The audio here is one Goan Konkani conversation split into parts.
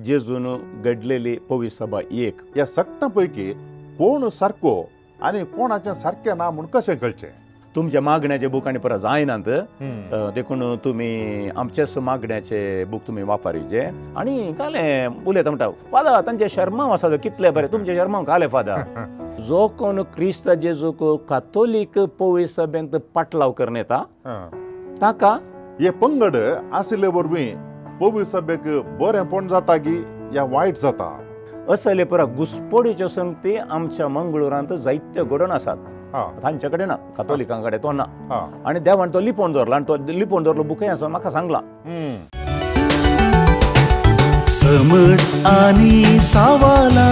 जेजून घडलेली पवित्र सभा एक। ह्या सगटां पैकी कोण सारको आनी कोणाचें सारकें ना म्हूण कशें कळचें? तुमच्या मागण्याचे बूक आनी परत जायनात, देखून तुमी आमचेच मागण्याचे बूक तुमी वापरिजे। आनी काले उलयता म्हणटा फादर तांचे शर्मांव आसा कितले बरें, तुमचे शर्मांव काले फादर। जो कोण क्रिस्त जेजूक कातोलीक पवित्र सभेंत पाटलाव करून येता ताका हे पंगड आशिल्ले वरवीं पवित्र सभेक बरेंपण जाता की या वायट जाता? असले पुरा घुसपोडीच्यो संगती आमच्या मंगळुरांत जायत्यो घडोवन आसात। तांचे कडेन ना, कातोलिकां कडेन तो ना, आनी देवान तो लिपोवन दवरला आनी तो लिपोवन दवरलो बुकय आसा म्हाका सांगला। समट आनी सावाला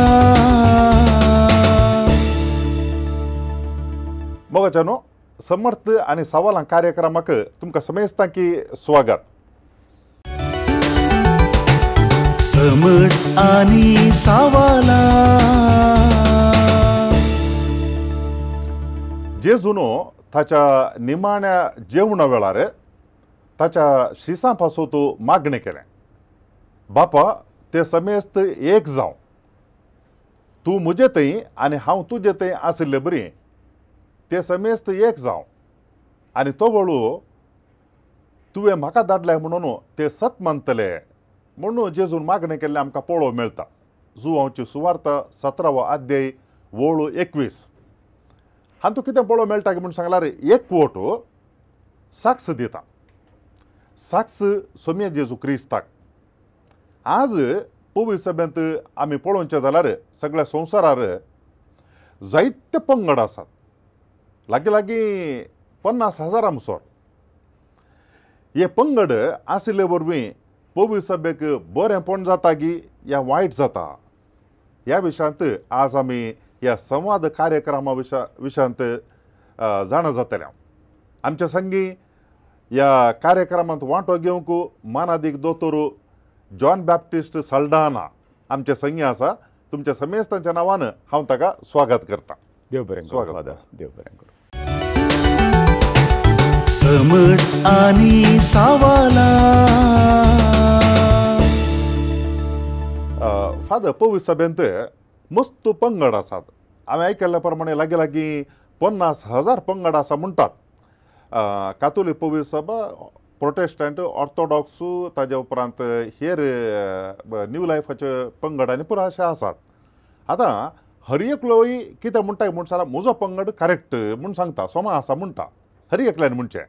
मोगाच्यानो, समर्थ आनी सवालां कार्यक्रमाक तुमकां समेस्तां की स्वागत। समट आनी सवालां। जेजून ताच्या निमाण्या जेवणा वेळार ताच्या शिसां पासून मागणें केलें, बापा ते समेस्त एक जावं, तूं म्हजे थंय आनी हांव तुजे थंय आशिल्ले बरी ते समेस्त एक जावं, आनी तो वळू तुवें म्हाका धाडलाय म्हणून ते सत मानतले म्हणून जेजून मागणें केल्लें आमकां पळोवंक मेळटा। जुवांची सुवार्ता 17वो अध्याय वळू 21 हातूंत कितें पळोवंक मेळटा की म्हूण सांगल्यार एक वोट साक्ष दिता, साक्ष सोम्या जेजू क्रिस्ताक। आज पवित्र सभेंत आमी पळोवचें जाल्यार सगळ्या संवसारार जायते पंगड आसात, लागीं लागीं 50,000 मुसोर। हे पंगड आशिल्ले वरवीं पवित्र सभेक बरेंपण जाता की या वायट जाता ह्या विशयांत आज आमी ह्या संवाद कार्यक्रमा विशयांत जाणा जातले। आमच्या संगी ह्या कार्यक्रमांत वांटो घेवंक मानादीक दोतोर जॉन बॅप्टिस्ट सल्डाना आमच्या संगी आसा। तुमच्या समेस्तांच्या नांवान हांव ताका स्वागत करता। देव बरें करूं फादर, देव बरें करूं। समट आनी सवालां। फादर, पवित्र सभेंत मस्त पंगड आसात। हांवें आयकल्ल्या प्रमाणे लागीं लागीं 50,000 पंगड आसा म्हणटात। कातोलीक पवित्र सभा, प्रोटेस्टंट, ऑर्थोडॉक्स, ताजे उपरांत हेर न्यू लायफाचे पंगड आनी पुरा अशे आसात। आतां हर एकलोय कितें म्हणटा म्हूण सांगल्यार म्हजो पंगड करेक्ट म्हूण सांगता, सोमा आसा म्हणटा हर एकल्यान म्हणचें।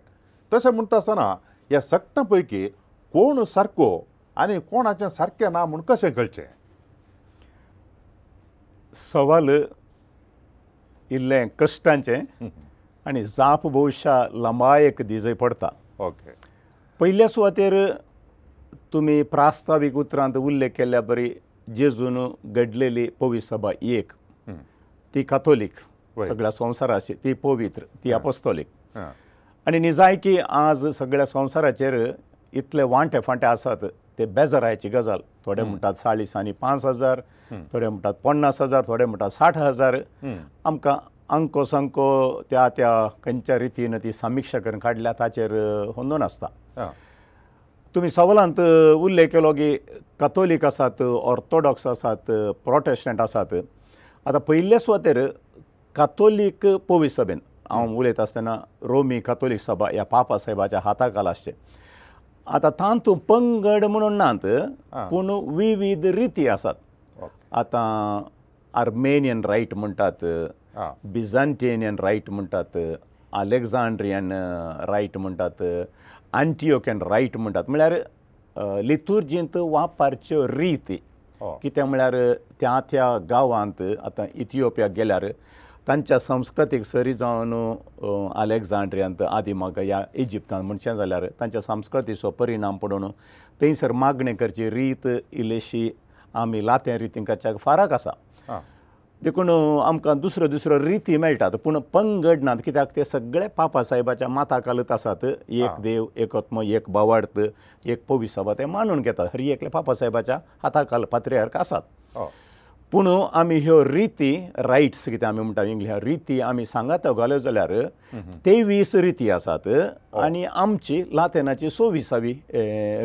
तशें म्हणटा आसतना ह्या सगटां पैकी कोण सारको आनी कोणाचें सारकें ना म्हूण कशें कळचें? सवाल इल्लें कश्टांचें आनी जाप भोवशा लांबायेक दिजय पडटा। ओके, पयल्या सुवातेर तुमी प्रास्तावीक उतरांत उल्लेख केल्ल्या बरी जेजून घडलेली पवित्र सभा एक, ती कातोलीक सगळ्या संवसाराची, ती पवित्र, ती अपोस्तोलीक। आनी निजायकी आज सगळ्या संवसाराचेर इतले वांटे फांटे आसात ते बेजारायची गजाल। थोडे म्हणटात 40,000 आणि 5,000, थोडे म्हणटात 50,000, थोडे म्हणटात 60,000। आमकां अंको संको त्या त्या खंयच्या रितीन ती समिक्षा करून काडल्या ताचेर होंदोन आसता। तुमी सवालांत उल्लेख केलो की कातोलीक आसात, ऑर्थोडॉक्स आसात, प्रोटेस्टंट आसात। आतां पयले सुवातेर कातोलीक पवित्र सभेन हांव उलयता आसतना रोमी कातोलीक सभा ह्या पापा साहेबाच्या हाता खाला आसचें। आतां तातूंत पंगड म्हणून नात, पूण विविध रिती आसात। आतां आर्मेनियन रायट म्हणटात, बिझांटेनियन रायट म्हणटात, अलेक्झांड्रियन रायट म्हणटात, आंटियोकन रायट म्हणटात। म्हळ्यार लितुर्जींत वापरच्यो रिती कितें म्हळ्यार त्या त्या गांवांत आतां इथिओपियाक गेल्यार तांच्या संस्कृतीक सरी जावन अलेक्झांड्रियांत आदिमाग ह्या इजिप्तांत म्हणचें जाल्यार तांच्या संस्कृतीचो परिणाम पडून थंयसर मागणें करची रीत इल्लीशी आमी लातें रितीन करच्याक फारक आसा। देखून आमकां दुसऱ्यो दुसऱ्यो रिती मेळटात, पूण पंगड नात, कित्याक ते सगळे पापा साहेबाच्या माथा खालत आसात। एक देव, एक आत्मो, एक भावार्थ, एक पवित्र सभा ते मानून घेतात। हर एकले पापा साहेबाच्या हाता खाल पात्रियार्क आसात। पूण आमी ह्यो रिती रायट्स कितें आमी म्हणटा इंग्लीश रिती आमी सांगात घाल्यो जाल्यार 23 रिती आसात आनी आमची लातेनाची 26वी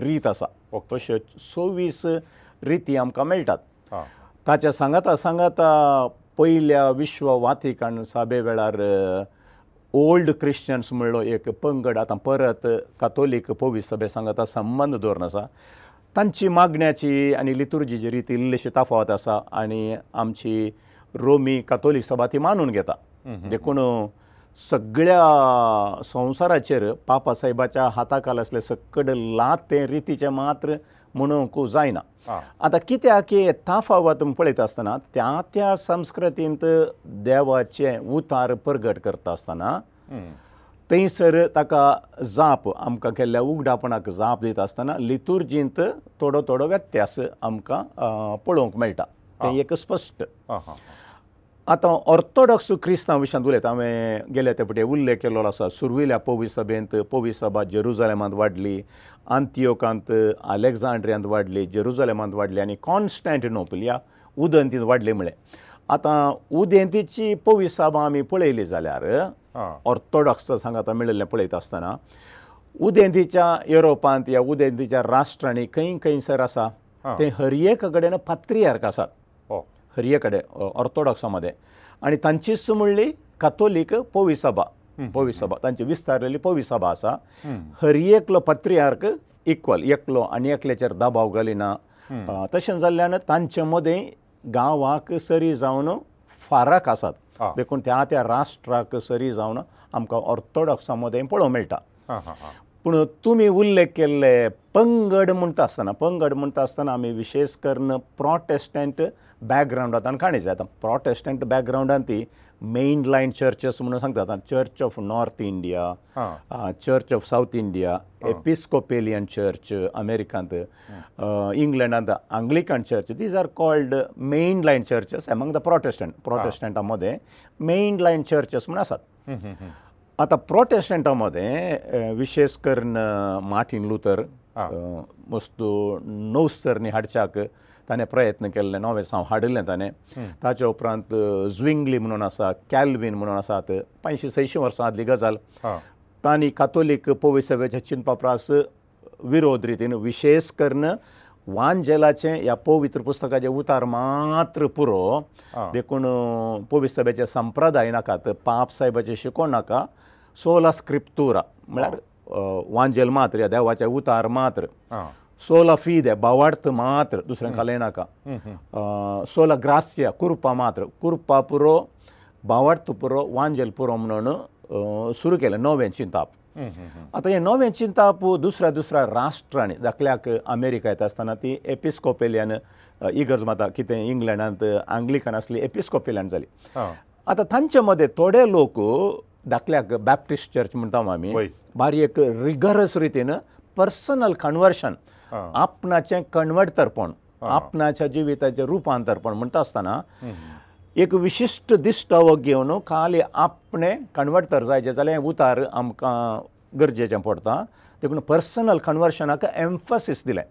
रीत आसा। तश्यो 26 रिती आमकां मेळटात. ताच्या सांगाता सांगाता पयल्या विश्व वातिकान सभे वेळार ओल्ड क्रिश्चन्स म्हणलो एक पंगड आतां परत कातोलीक पवित्र सभे सांगाता संबंद दवरून आसा. तांची मागण्याची आनी लितुर्जीची रीत इल्लीशी तफावत आसा आनी आमची रोमी कातोलीक सभा ती मानून घेता. देखून सगळ्या संवसाराचेर पापा साहेबाच्या हाताखाल आसले सकड लाते रितीचें मात्र म्हणूंक जायना. आतां कित्याक की तफावत पळयता आसतना त्या त्या संस्कृतींत देवाचें उतार परगट करता आसतना थंयसर ताका जाप आमकां केल्ल्या उगडापणाक जाप दिता आसतना लितुर्जींत थोडो थोडो व्यत्यास आमकां पळोवंक मेळटा, तें एक स्पश्ट. आतां ऑर्थोडॉक्स क्रिस्तांव विशयांत उलयता, हांवें गेल्या ते फावटी उल्लेख केल्लो आसा. सुर्विल्या पवित्र सभेंत पवित्र सभा जेरुजलेमांत वाडली, आंतियोकांत अलेक्झांड्रियांत वाडली, जेरुजलेमांत वाडली आनी कॉन्स्टँटिनोपल ह्या उदंतींत वाडली म्हळें. आतां उदेंतीची पवित्र सभा आमी पळयली जाल्यार ऑर्थोडॉक्स सांगाता मेळिल्लें पळयता आसतना उदेंतीच्या युरोपांत ह्या उदेंतीच्या राष्ट्रांनी खंय खंयसर आसा ते हर एक कडेन पात्रियार्क आसात, हर एक कडेन ऑर्थोडॉक्सा मदें, आनी तांचीच म्हणली कातोलीक पवित्र सभा, पवित्र सभा तांची विस्तारलेली पवित्र सभा आसा. हर एकलो पात्रियार्क इक्वल, एकलो आनी एकल्याचेर दबाव घालिना. तशें जाल्ल्यान तांचे मदें गांवाक सरी जावन फारक आसात, देखून त्या त्या राष्ट्राक सरी जावन आमकां ऑर्थोडॉक्सा मदें पळोवंक मेळटा. पूण तुमी उल्लेख केल्ले पंगड म्हणटा आसतना, पंगड म्हणटा आसतना आमी विशेश करून प्रोटेस्टंट बॅकग्रावंडांत काणी जाय. आतां प्रोटेस्टंट बॅकग्रावंडान ती मेन लायन चर्चस म्हणून सांगतात. Church of North India, Church of South India, Episcopalian church अमेरिकांत, इंग्लंडांत Anglican church, these are called main line churches among the Protestant. प्रोटेस्टंटा मदें मेन लायन चर्चस म्हणून आसात. आतां प्रोटेस्टंटा मदें विशेश करून मार्टीन लुथर वस्तू नवसरणी हाडच्याक ताणें प्रयत्न केल्ले, नवें साव हाडिल्लें ताणें. ताच्या उपरांत ज्विंगली म्हणून आसा, कॅल्विन म्हणून आसात, 500-600 वर्सां आदली गजाल. तांणी कातोलीक पवित्र सभेच्या चिंतपा प्रास विरोध रितीन विशेश करून वांजेलाचें ह्या पवित्र पुस्तकाचें उतार मात्र पुरो, देखून पवित्र सभेचे संप्रदाय नाकात, पाप साहेबाचें शिकोवण नाका, सोला स्क्रिप्तुरा म्हळ्यार वांजेल मात्र, ह्या देवाचें उतार मात्र, सोला फिदे भावार्थ मात्र, दुसरें खालें नाका, सोला ग्रासिया कुर्पा मात्र, कुर्पा पुरो, भावार्थ पुरो, वांजेल पुरो म्हणून सुरू केलें नवें चिंताप. आतां हें नवें चिंताप दुसऱ्या दुसऱ्या राष्ट्रांनी, दाखल्याक अमेरिका येता आसतना ती एपिस्कोपेलियन इगर्ज माता कितें इंग्लंडांत आंग्लिकन आसली एपिस्कोपेलियन जाली. आतां तांचे मदें थोडे लोक दाखल्याक बॅप्टिस्ट चर्च म्हणटा आमी, बारी एक रिगरस रितीन पर्सनल कन्वर्शन, आपणाचें कन्वर्टरपण, आपणाच्या जिविताचें रुपांतरपण म्हणटा आसतना एक विशिश्ट दिश्टावो घेवन खाली आपणें कन्वर्टर जायचें जाल्यार उतार आमकां गरजेचें पडटा, देखून पर्सनल कन्वर्शनाक एम्फसीस दिलें.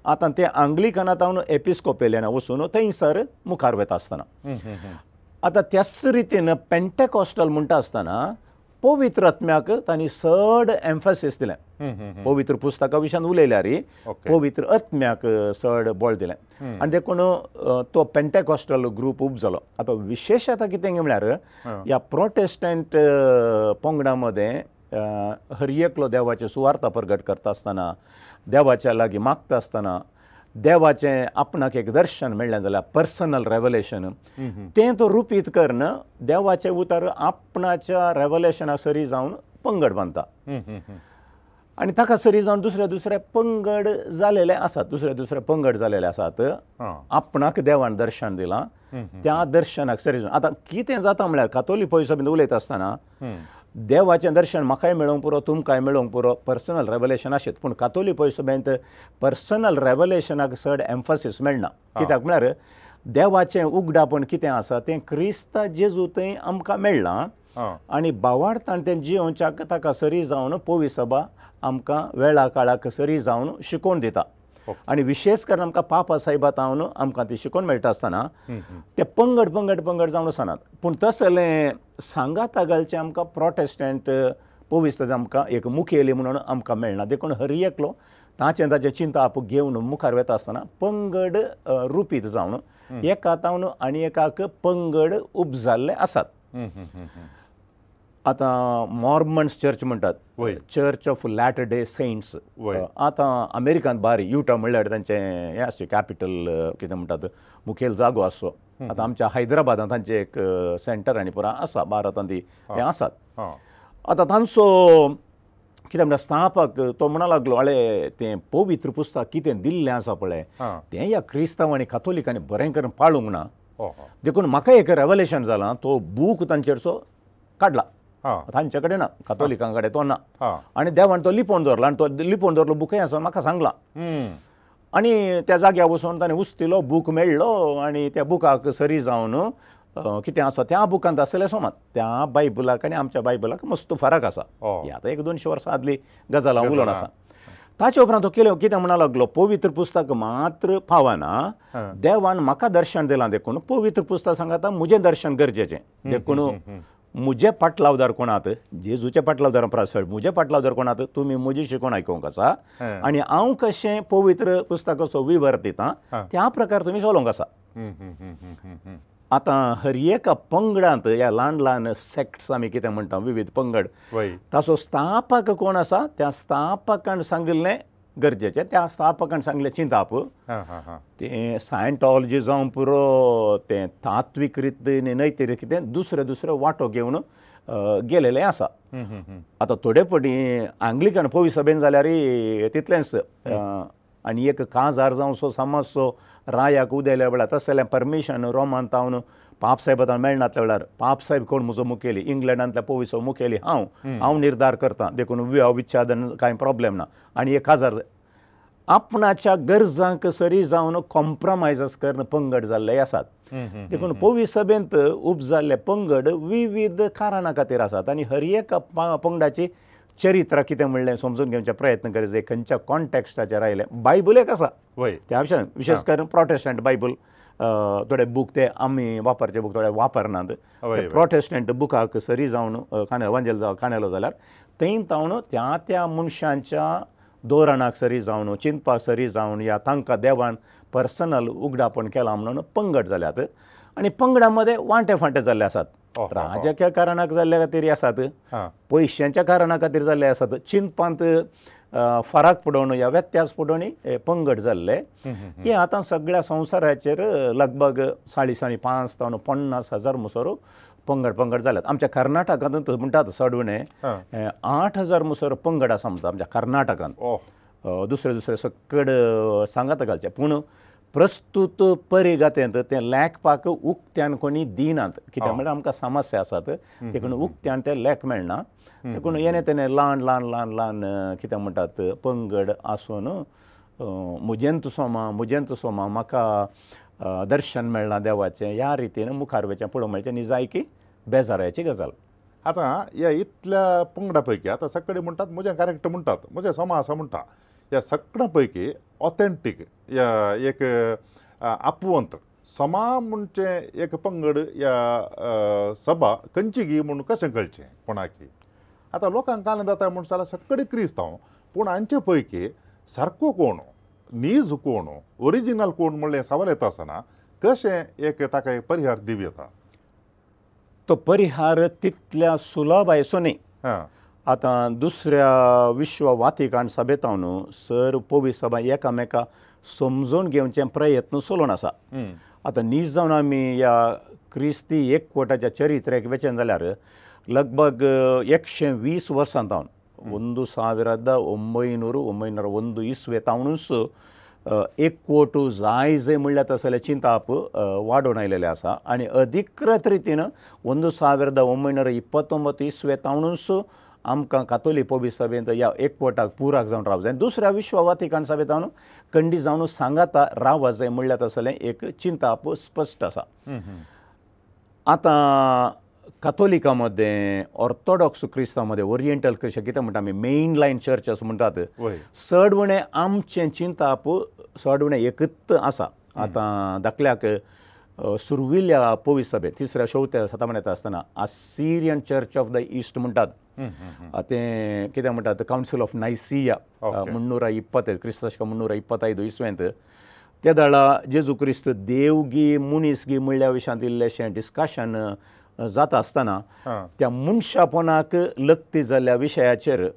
आतां तें आंग्लिकनांत एपिस्कोपेलियना वचून थंयसर मुखार वता आसतना आतां त्याच रितीन पेंटेकॉस्टल म्हणटा आसतना पवित्र आत्म्याक तांणी चड एम्फसीस दिलें. पवित्र पुस्तका विशयान उलयल्यार पवित्र आत्म्याक चड बळ दिलें आनी देखून तो पेंटेकॉस्टल ग्रूप उब जालो. आतां विशेश आतां कितें म्हळ्यार ह्या प्रोटेस्टंट पंगडा मदें हर एकलो देवाचें सुवार्थ प्रगट करता आसतना, देवाच्या लागीं मागता आसतना, देवाचें आपणाक एक दर्शन मेळ्ळें जाल्यार पर्सनल रेवलेशन तें तो रुपीत करून देवाचें उतर आपणाच्या रेवलेशना सरी जावन पंगड बांदता आनी ताका सरी जावन दुसरे दुसरे पंगड जालेले आसात, दुसरे दुसरे पंगड जालेले आसात. आपणाक देवान दर्शन दिलां त्या दर्शनाक सरी जावन आतां कितें जाता म्हळ्यार कातोलीक पयसो बीन उलयता आसतना देवाचें दर्शन म्हाकाय मेळोवंक पुरो, तुमकांय मेळोवंक पुरो, पर्सनल रेवलेशन आशित, पूण कातोलीक पयसो पर्सनल रेवलेशनाक चड एम्फसीस मेळना. कित्याक म्हळ्यार देवाचें उगडापण कितें आसा तें क्रिस्ता जेजू थंय आमकां मेळ्ळां आनी भावार्थान तें जियोवच्याक ताका सरी जावन पवित्र सभा आमकां वेळा काळाक सरी जावन शिकोवन दिता आनी विशेश करून आमकां पापा साहेबा तावन आमकां ती शिकोवन मेळटा आसतना ते पंगड पंगड पंगड जावन आसनात. पूण तसलें सांगाता घालचें आमकां प्रोटेस्टंट पवित्र आमकां एक मुखेली म्हणून आमकां मेळना, देखून हर एकलो ताचें ताचें चिंताप घेवन मुखार वता आसतना पंगड रुपीत जावन एका तावन आनी एकाक पंगड उपजाल्ले आसात. आतां मॉर्मन्स चर्च म्हणटात, church of latter day saints. आतां अमेरिकांत बारी युटा म्हणल्यार तांचें हें आसचें कॅपिटल कितें म्हणटात मुखेल जागो आसचो. आतां आमच्या हैदराबादांत तांचें एक सेंटर आनी पुरा आसा, भारतांत ते आसात. आतां तांचो कितें म्हणटा स्थापक तो म्हणा लागलो, आळे तें पवित्र पुस्तक कितें दिल्लें आसा पळय तें ह्या क्रिस्तांव आनी कातोलिकांनी बरें करून पाळूंक ना, देखून म्हाका एक रेवलेशन जालां, तो बूक तांचेरचो काडला, तांचे कडेन ना, कातोलिकां कडेन तो ना, आनी देवान तो लिपोवन दवरला आनी तो लिपोवन दवरलो बुकय आसा म्हाका सांगलां. आनी त्या जाग्यार वचून ताणें उस्तिलो, बूक मेळ्ळो आनी त्या बुकाक सरी जावन कितें आसा त्या बुकांत आसलें सोमात त्या बायबलाक आनी आमच्या बायबलाक मस्त फरक आसा. ही आतां एक 200 वर्सां आदली गजाल हांव उलोवन आसा. ताचे उपरांत तो केलो कितें म्हणा लागलो, पवित्र पुस्तक मात्र पावना, देवान म्हाका दर्शन दिलां देखून पवित्र पुस्तक सांगता म्हजें दर्शन गरजेचें, देखून म्हजे पाटलावदार कोणात, जेजूचे पाटलावदार प्रासळ म्हजे पाटलावदार कोणात, तुमी म्हजी शिकोवन आयकूंक आसा आनी हांव कशें पवित्र पुस्तकाचो विवर दिता त्या प्रकार तुमी चलोवंक आसा. आतां हर एका पंगडांत ह्या ल्हान ल्हान सेक्ट्स आमी कितें म्हणटा विविध पंगड, ताचो स्थापक कोण आसा त्या स्थापकान सांगिल्लें गरजेचें, त्या स्थापकान सांगिल्लें चिंताप, तें सायंटॉलॉजी जावं पुरो, तें तात्वीक रितीन नैतीक कितें दुसरे दुसरे वांटो घेवन गेलेलें आसा. आतां थोडे फावटी आंग्लिकन पवी सभेन जाल्यार तितलेंच, आनी एक काजार जावं समजचो रायाक उदेल्या वेळार तसलें परमिशन रोमान तावन पापसाहेब तावन मेळनातल्या वेळार पापसाहेब कोण म्हजो मुखेली, इंग्लंडांतल्या पोविसो मुखेली हांव, हांव निर्धार करता, देखून विवाह विच्छेदन कांय प्रॉब्लेम ना. आनी एक काजार आपणाच्या गरजांक सरी जावन कॉम्प्रमायजस करून पंगड जाल्ले आसात. देखून पोवी सभेंत उपजाल्ले पंगड विविध कारणां खातीर आसात आनी हर एका पंगडाची चरित्र कितें म्हणलें समजून घेवचे प्रयत्न करी जाय, खंयच्या कॉन्टेक्स्टाचेर आयलें. बायबल एक आसा त्या विशयान, विशेष करून प्रोटेस्टंट बायबल थोडे बूक ते आमी वापरचे बूक थोडे वापरनात, प्रोटेस्टंट बुकाक सरी जावन वांजेल जावं काणेलो जाल्यार थंय तावन त्या त्या मनशांच्या धोरणाक सरी जावन चिंतपाक सरी जावन या तांकां देवान पर्सनल उगडापण केलां म्हणून पंगड जाल्यात आनी पंगडा मदें वांटे फांटे जाल्ले आसात. राजकीय कारणाक जाल्ल्या खातीर आसात, पयशांच्या कारणा खातीर जाल्ले आसात, चिंतपांत फरक पडोवन या व्यत्यास पडोवन पंगड जाल्ले. हे आतां सगळ्या संवसाराचेर लगभग 40.5 तावन 50 हजार मुसरो पंगड पंगड जाल्यात. आमच्या कर्नाटकांत म्हणटात चड उणें 8,000 मुसर पंगड आसा म्हणटा आमच्या कर्नाटकांत, दुसरे दुसरे सकड सांगात घालचे. पूण प्रस्तुत परिगतेंत तें लेखपाक उक्त्यान कोणी दिनात, कित्याक म्हणल्यार आमकां समस्या आसात देखून उक्त्यान तें लेख मेळना. देखून येणे तेणे ल्हान ल्हान ल्हान ल्हान कितें म्हणटात पंगड आसून म्हजेंत सोमा म्हजेंत सोमा म्हाका दर्शन मेळना देवाचें ह्या रितीन मुखार वचें पळोवंक मेळचें. निजायकी बेजारायची गजाल. आतां ह्या इतल्या पंगडा पैकी आतां सगळे म्हणटात म्हजें करेक्ट म्हणटात, म्हजें सोमा आसा म्हणटा, ह्या सगळ्यां पैकी ऑथेंटीक या एक आपवंत समा म्हणचे एक पंगड या सभा खंयची गी म्हूण कशें कळचें कोणाकी? आतां लोकांक काल जाता म्हूण जाल्यार सगळे क्रिस्तांव, पूण हांचे पैकी सारको कोण, नीज कोण, ओरिजिनल कोण म्हणलें सवाल येता आसतना कशें एक ताका एक परिहार दिवं येता? तो परिहार तितल्या सुलभ आयसो न्ही. आतां दुसऱ्या विश्व वातिकान सभेतावन सर पवी सभा एकामेका समजून घेवचे प्रयत्न चलोवन आसा. आतां नीज जावन आमी ह्या क्रिस्ती एकवटाच्या चरित्र्याक वेचें जाल्यार लगभग 120 वर्सां तावन 1901 इस्वे तावनूच एकवट जाय जाय म्हणल्यार तसलें चिंताप वाडोवन आयलेलें आसा आनी अधिकृत रितीन 1929 इस्वे तावनूच आमकां कातोली पवी सभेंत ह्या एकवटाक पुराक जावन राव जाय. दुसऱ्या विश्व वातिकान सभेंत कंडी जावन सांगाता राव जाय म्हणल्यार तसलें एक चिंताप स्पश्ट आसा. आतां कातोलिकां मदें, ऑर्थोडॉक्स क्रिस्तांव मदें, ओरिएंटल क्रिश्चन कितें म्हणटा आमी मेन लायन चर्च असो म्हणटात, चड उणें आमचें चिंताप चड उणें एकच आसा. आतां धाकल्याक सुर्विल्ल्या पवी सभेंत तिसऱ्या चवथ्या शतमानांत आसतना Assyrian church of the east म्हणटात तें कितें म्हणटात कावन्सील ऑफ नायसिया 325 क्रिस्तशक 325 इसवेंत त्या वेळा जेजू क्रिस्त देवगी मुनीसगी म्हणल्या विशयांत इल्लेशें डिस्कशन जाता आसतना त्या मनशापणाक लक्ती जाल्ल्या विशयाचेर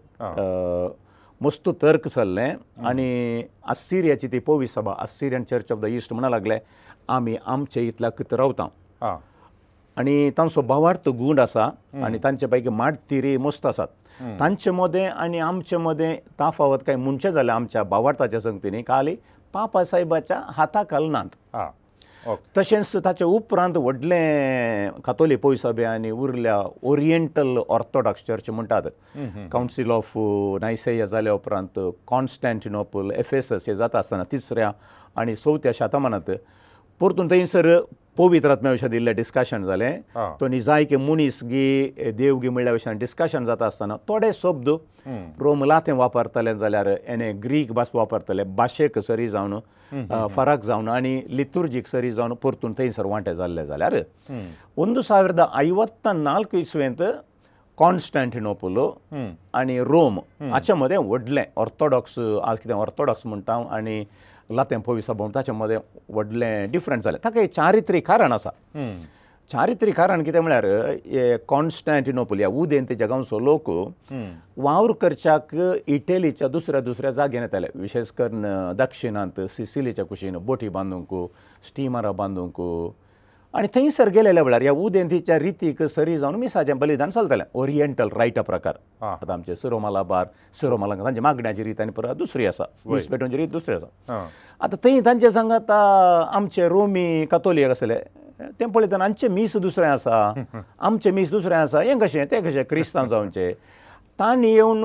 मस्त तर्क चल्लें आनी आसिरियाची ती पवी सभा Assyrian church of the east म्हणा लागले आमी आमचे इतल्याकच रावता आनी तांचो भावार्थ गूंड आसा आनी तांचे पैकी माडतिरी मस्त आसात तांचे मदें आनी आमचे मदें ताफावत काय म्हणचें जालें आमच्या भावार्थाच्या संगतीनी खाली पापा साहेबाच्या हाता घालनात. तशेंच ताचे उपरांत व्हडलें कातोली पवी सभे आनी उरल्या ओरिएंटल ऑर्थोडॉक्स चर्च म्हणटात कावन्सील ऑफ नायसेया जाल्या उपरांत कॉन्स्टँटिनोपल एफेसस हे जाता आसतना तिसऱ्या आनी चवथ्या शतमानांत परतून थंयसर पवित्र आत्म्या विशयांत इल्लें डिस्कशन जालें तो निजायकी मनीस गी देवगी म्हणल्या विशयान डिस्कशन जाता आसतना थोडे शब्द रोम लातें वापरतले जाल्यार एने ग्रीक भास वापरतले भाशेक सरी जावन फरक जावन आनी लितुर्जीक सरी जावन परतून थंयसर वांटे जाल्ले जाल्यार 1054 इसवेंत कॉन्स्टँटिनोपल आनी रोम हाचे मदें व्हडलें ऑर्थोडॉक्स आज कितें ऑर्थोडॉक्स म्हणटा आनी लातें पवी सभा ताचे मदें व्हडलें डिफरंट जालें. ताका एक चारित्रीक कारण आसा. चारित्रीक कारण कितें म्हळ्यार हे कॉन्स्टँटिनोपल ह्या उदेंतेच्या गांवचो लोक वावर करच्याक इटलीच्या दुसऱ्या दुसऱ्या जाग्यान येताले विशेश करून दक्षिणांत सिसिलीच्या कुशीन बोटी बांदूंक स्टिमरां बांदूंक आनी थंयसर गेलेल्या वेळार ह्या उदेंतीच्या रितीक सरी जावन मिसाचें बलिदान चलतालें ओरिएंटल रायटा प्रकार. आतां आमचे सिरो मालाबार सिरो मलंका तांची मागण्याची रीत आनी परत दुसरी आसा मीस पेटोवची रीत दुसरी आसा. आतां थंय तांचे सांगात आमचे रोमी कातोलिक आसले तें पळयतना आमचें मीस दुसरें आसा आमचें मीस दुसरें आसा हें कशें तें कशें क्रिस्तांव जावचें तांणी येवन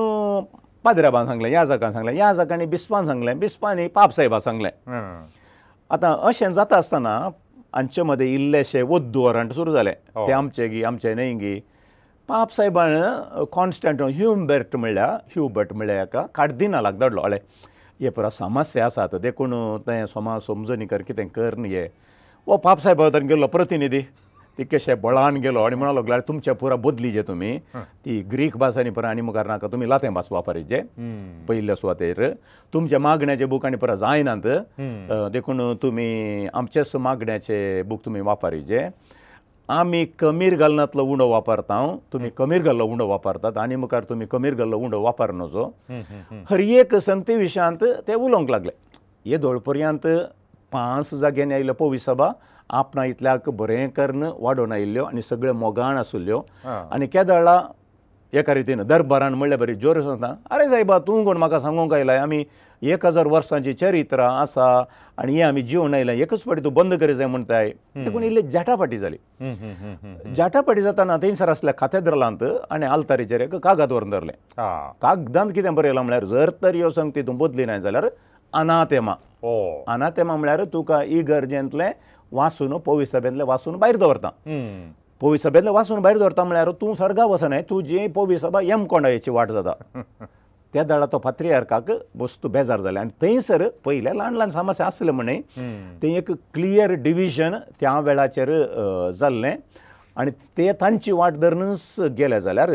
पाद्राबान सांगलें याजकान सांगलें याजकांनी बिस्पान सांगलें बिस्पांनी पाप साहेबा सांगलें. आतां अशें जाता आसतना हांचे मदें इल्लेशे वद्दू वरांट सुरू जालें ते आमचे गी आमचे न्हय गी पाप साहेबान कॉन्स्टंट ह्युबर्ट म्हणल्यार ह्युबर्ट म्हणल्यार एका कार्दिनालाक धाडलो अळे हे पुरा समस्या आसात देखून तें सोमा समजणी कर कितें कर न्ही हे वो पाप साहेबा गेल्लो प्रतिनिधी तितकेशे बळान गेलो आनी म्हणा लागलो तुमच्या पुरा बदली जे तुमी ती ग्रीक भास आनी पुरा आनी मुखार नाका तुमी लातें भास वापरीत पयल्या सुवातेर तुमच्या मागण्याचे बूक आनी पुरा जायनात देखून तुमी आमचेच मागण्याचे बूक तुमी वापरीजे आमी कमीर घालनातलो उंडो वापरता तुमी कमीर घाल्लो उंडो वापरतात आनी मुखार तुमी कमीर घाल्लो उंडो वापर नजो हर एक संगती विशयांत ते उलोवंक लागले. हे दोळपर्यंत 5 जाग्यांनी आयिल्लो पवी सभा आपणा इतल्याक बरें करून वाडोवन आयिल्ल्यो आनी सगळ्यो मोगान आशिल्ल्यो आनी केदळा एका रितीन दरबारान म्हणल्यार बरी जोर सांगता अरे सायबा तूं कोण म्हाका सांगूंक आयलाय आमी 1000 वर्सांची चरित्रां आसा आनी हें आमी जिवन आयलां एकच फावटी तूं बंद करी जाय म्हणटाय देखून इल्ली जाटापाटी जाली. जाटापाटी जाताना थंयसर आसल्या कातेद्रलांत आनी आल्तारीचेर एक कागद व्हरून धरलें. कागदांत कितें बरयलां म्हळ्यार जर तर ह्यो संगती तूं बदली नाय जाल्यार अनाथेमा अनाथेमा म्हळ्यार तुका इगर्जेंतलें वासून पवी सभेंतलें वासून भायर दवरता पवी सभेंतलें वासून भायर दवरता म्हळ्यार तूं सर्गा वचनाय तुजी पवी सभा यमकोंडायेची वाट जाता. त्या वेळार तो पात्रियार्काक वस्तू बेजार जाले आनी थंयसर पयले ल्हान ल्हान समस्या आसले म्हण तें एक क्लियर डिविजन त्या वेळाचेर जाल्लें आनी ते तांची वाट धरूनच गेले जाल्यार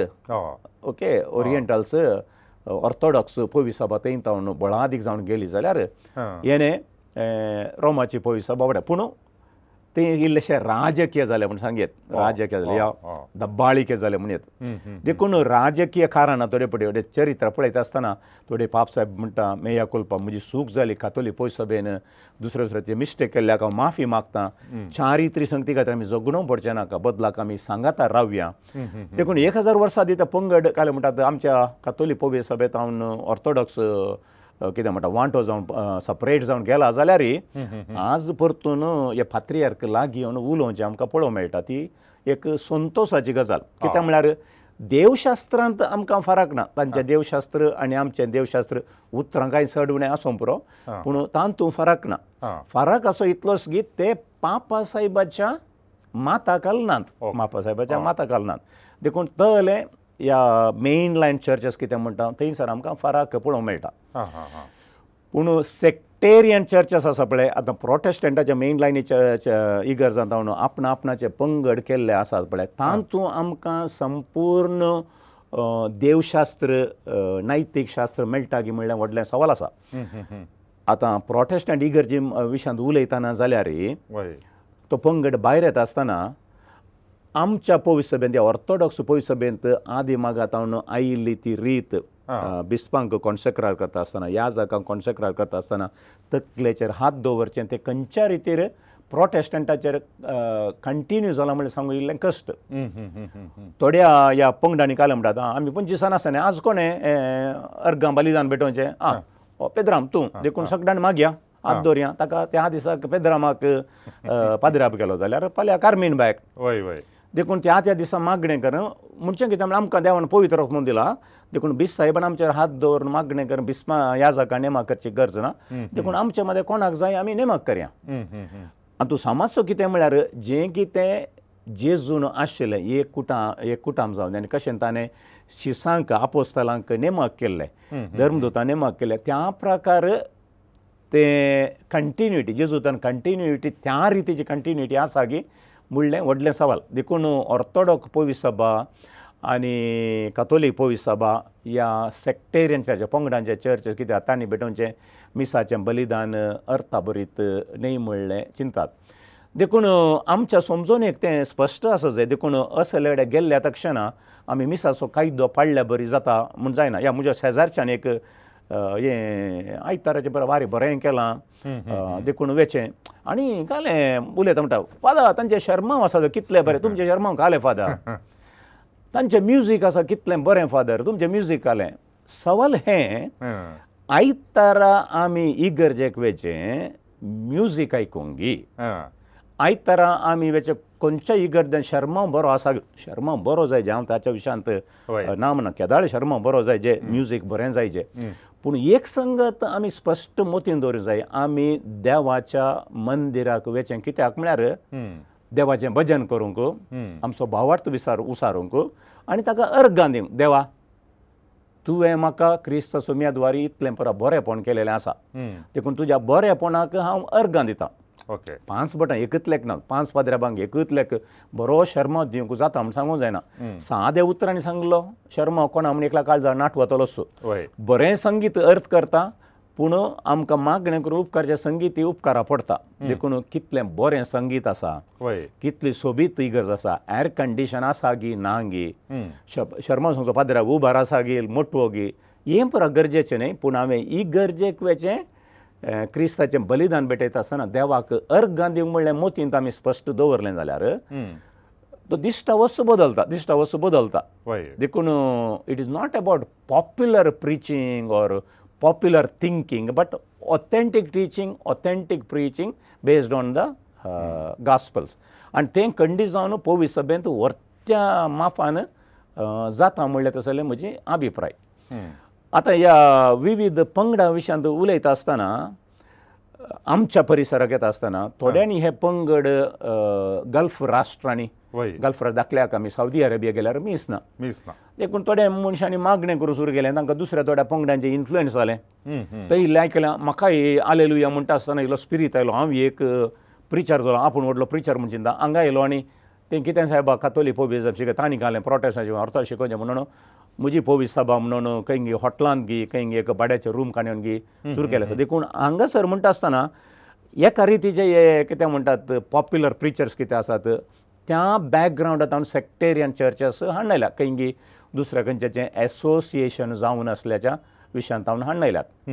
ओके ओरिएंटल्स ऑर्थोडॉक्स पवी सभा थंय जावन बळादीक जावन गेली जाल्यार हेणे रोमाची पवी सभा वाड्या पूण ते इल्लेशे राजकीय जाले म्हूण सांगयेत राजकीय जाले या दब्बाळिके जाले म्हण येत देखून राजकीय कारणां थोडे पडे चरित्र पळयता आसतना थोडे पाप साहेब म्हणटा मेया कुल्पा म्हजी चूक जाली कातोली पवी सभेन दुसऱ्या दुसऱ्याचे मिस्टेक केल्ल्याक हांव माफी मागता चारित्र्य संगती खातीर आमी झगडूंक पडचें नाका बदलाक आमी सांगाता रावया. देखून 1000 वर्सां आदी पंगड काल म्हणटात आमच्या कातोली पवी सभेंत हांव ऑर्थोडॉक्स कितें म्हणटा वांटो जावन सपरेट जावन गेला जाल्यार आज परतून हे पात्रियार्क लागीं येवन उलोवचें आमकां पळोवंक मेळटा ती एक संतोसाची गजाल. कित्याक म्हळ्यार देवशास्त्रांत आमकां फरक ना तांचें देवशास्त्र आनी आमचें देवशास्त्र उतरां कांय चड उणें आसूंक पुरो पूण तातूंत फरक ना. फरक असो इतलोच की ते पापा साहेबाच्या माता घालनात मापा साहेबाच्या माता घालनात देखून तले ह्या मेन लायन चर्चेस कितें म्हणटा थंयसर आमकां फरक पळोवंक मेळटा. पूण सेक्ट सेक्टेरियन चर्चेस आसा पळय, आतां प्रोटेस्टंटाच्या मेन लायनीच्या इगर्जांत जावन आपणा आपणाचे पंगड केल्ले आसात पळय, तातूंत आमकां संपूर्ण देवशास्त्र नैतीक शास्त्र मेळटा की म्हणल्यार व्हडलें सवाल आसा. आतां प्रोटेस्टंट इगर्जी विशयांत उलयतना जाल्यार तो पंगड भायर येता आसतना आमच्या पवित्र सभेंत, ऑर्थोडॉक्स पवित्र सभेंत आदी मागातावन आयिल्ली ती रीत, बिस्पांक कॉन्सेक्रार करता आसतना, याजकांक कॉन्सेक्रार करता आसतना तकलेचेर हात दवरचें, तें खंयच्या रितीर प्रोटेस्टंटाचेर कंटिन्यू जाला म्हणल्यार सांगू इल्लें कश्ट. थोड्या ह्या पंगडांनी काल म्हणटात आमी पंचवीसान आसना, आज कोणें अर्गां बलिदान भेटोवचें, आं पेद्राम तूं, देखून सगळ्यांनी मागया हात दवरया ताका. त्या दिसाक पेद्रामाक पाद्राप केलो जाल्यार फाल्यां कार्मीन बायक, देखून त्या त्या दिसा मागणें करून म्हणचें कितें म्हळ्यार आमकां देवान पवित्र म्हणून दिला, देखून बीस साहेबान आमचेर हात दवरून मागणें करून बिस्मा याजकां नेमाक करची गरज ना, देखून आमचे मदें कोणाक जाय आमी नेमाक करया. आनी तूं समाजचो कितें म्हळ्यार जें कितें जेजून आशिल्लें एक कुटां एक कुटाम जावन आनी कशें ताणें शिसांक आपोस्तलांक नेमाक केल्लें, धर्मदूतां नेमाक केल्लें, त्या प्रकार तें कंटिन्युटी जेजूतान कंटिन्युटी त्या रितीची कंटिन्युटी आसा की म्हणलें व्हडलें सवाल. देखून ऑर्थोडॉक्स पवित्र सभा आनी कातोलीक पवित्र सभा ह्या सेक्टेरियन चर्च पंगडांचे चर्च कित्याक तांणी भेटोवचें मिसाचें बलिदान अर्थाभरीत न्हय म्हणलें चिंतात. देखून आमच्या समजून एक तें स्पश्ट आसा जाय. देखून असले कडेन गेल्ल्या तक्षणा आमी मिसाचो कायदो पाळ्ळ्या बरी जाता म्हूण जायना. ह्या म्हज्या शेजारच्यान एक हें आयताराचें बरें वारें बरें केलां देखून वेचें आनी कालें उलयता म्हणटा फादर तांचें शर्मांव आसा कितलें बरें, तुमचें शर्मांव कालें फादर, तांचें म्युजीक आसा कितलें बरें फादर, तुमचें म्युजीक कालें. सवाल हें आयतारा आमी इगर्जेक वेचें म्युजीक आयकूंक गी, आयतारा आमी वेचें खंयच्या इगर्जेन शर्मांव बरो आसा, शर्मांव बरो जाय जे हांव ताच्या विशयांत ना म्हणा, केदाळे शर्मांव बरो जाय जे म्युजीक बरें जाय जे, पूण एक संगत आमी स्पश्ट मोतीन दवरूंक जाय, आमी देवाच्या मंदिराक वेचें कित्याक म्हळ्यार देवाचें भजन करूंक, आमचो भावार्थ विचार उसारूंक आनी ताका अर्गां दिवंक, देवा तुवें म्हाका क्रिस्ताचो उमेदवारी इतलें पुरो बरेंपण केलेलें आसा देखून तुज्या बरेपणाक हांव अर्गां दितां. ओके, पांच बटां एकच लेख ना, पांच पाद्र्याबांक एकच लेख बरो शर्मा दिवंक जाता म्हूण सांगूंक जायना. साद्या उतरांनी सांगलो शर्मा कोणा म्हूण एकला काळजा नाटवतलो, बरें संगीत अर्थ करता पूण आमकां मागणें करून उपकारचें संगीत ही उपकारा पडटा. देखून कितलें बरें संगीत आसा, कितली सोबीत इगर्ज आसा, एर कंडिशन आसा गी ना गी, शर्मा सांगचो पाद्र्या उबार आसा गी मोटवो गी, हें पुरो गरजेचें न्हय. पूण हांवें इगर्जेक वेचें क्रिस्ताचें बलिदान भेटयता आसतना देवाक अर्गां दिवंक म्हणलें मोतींत आमी स्पश्ट दवरलें जाल्यार तो दिश्टावस बदलता, दिश्टावस बदलता. देखून it is not about popular preaching or popular thinking but authentic teaching, authentic preaching based on the gospels. आनी तें खंडीत जावन पवित्र सभेंत व्हरत्या माफान जाता म्हणलें तसलें म्हजी अभिप्राय. आतां ह्या विविध पंगडा विशयांत उलयता आसतना आमच्या परिसराक येता आसतना थोड्यांनी हे पंगड गल्फ राष्ट्रांनी, गल्फ दाखल्याक आमी सावदी अरेबिया गेल्यार मीस ना, देखून थोड्या मनशांनी मागणें करूंक सुरू केलें, तांकां दुसऱ्या थोड्या पंगडांचें इन्फ्लुयन्स जालें, थंय इल्लें आयकलें म्हाकाय आलेलुया म्हणटा आसतना इल्लो स्पिरीत आयलो, हांव एक प्रिचर जालो, आपूण व्हडलो प्रिचर म्हूण चिंता हांगा आयलो आनी तें कितें सायबा कातोलीक पवित्र शिकयता तांणी घालें प्रोटेस्टांचे ऑर्थोडॉक्स शिकोवचें म्हणून म्हजी पवित्र सभा म्हणून खंय गी हॉटलांत गी खंय गी एक भाड्याचें रूम काडून गी सुरू केलें. देखून हांगासर म्हणटा आसतना एका रितीचे हे कितें म्हणटात पॉप्युलर प्रिचर्स कितें आसात त्या बॅकग्रावंडांत हांव सेक्टेरियन चर्चस हाडून आयल्या, खंय गी दुसऱ्या खंयच्याचें एसोसिएशन जावन आसल्याच्या विशयांत हांव हाडून आयल्यात.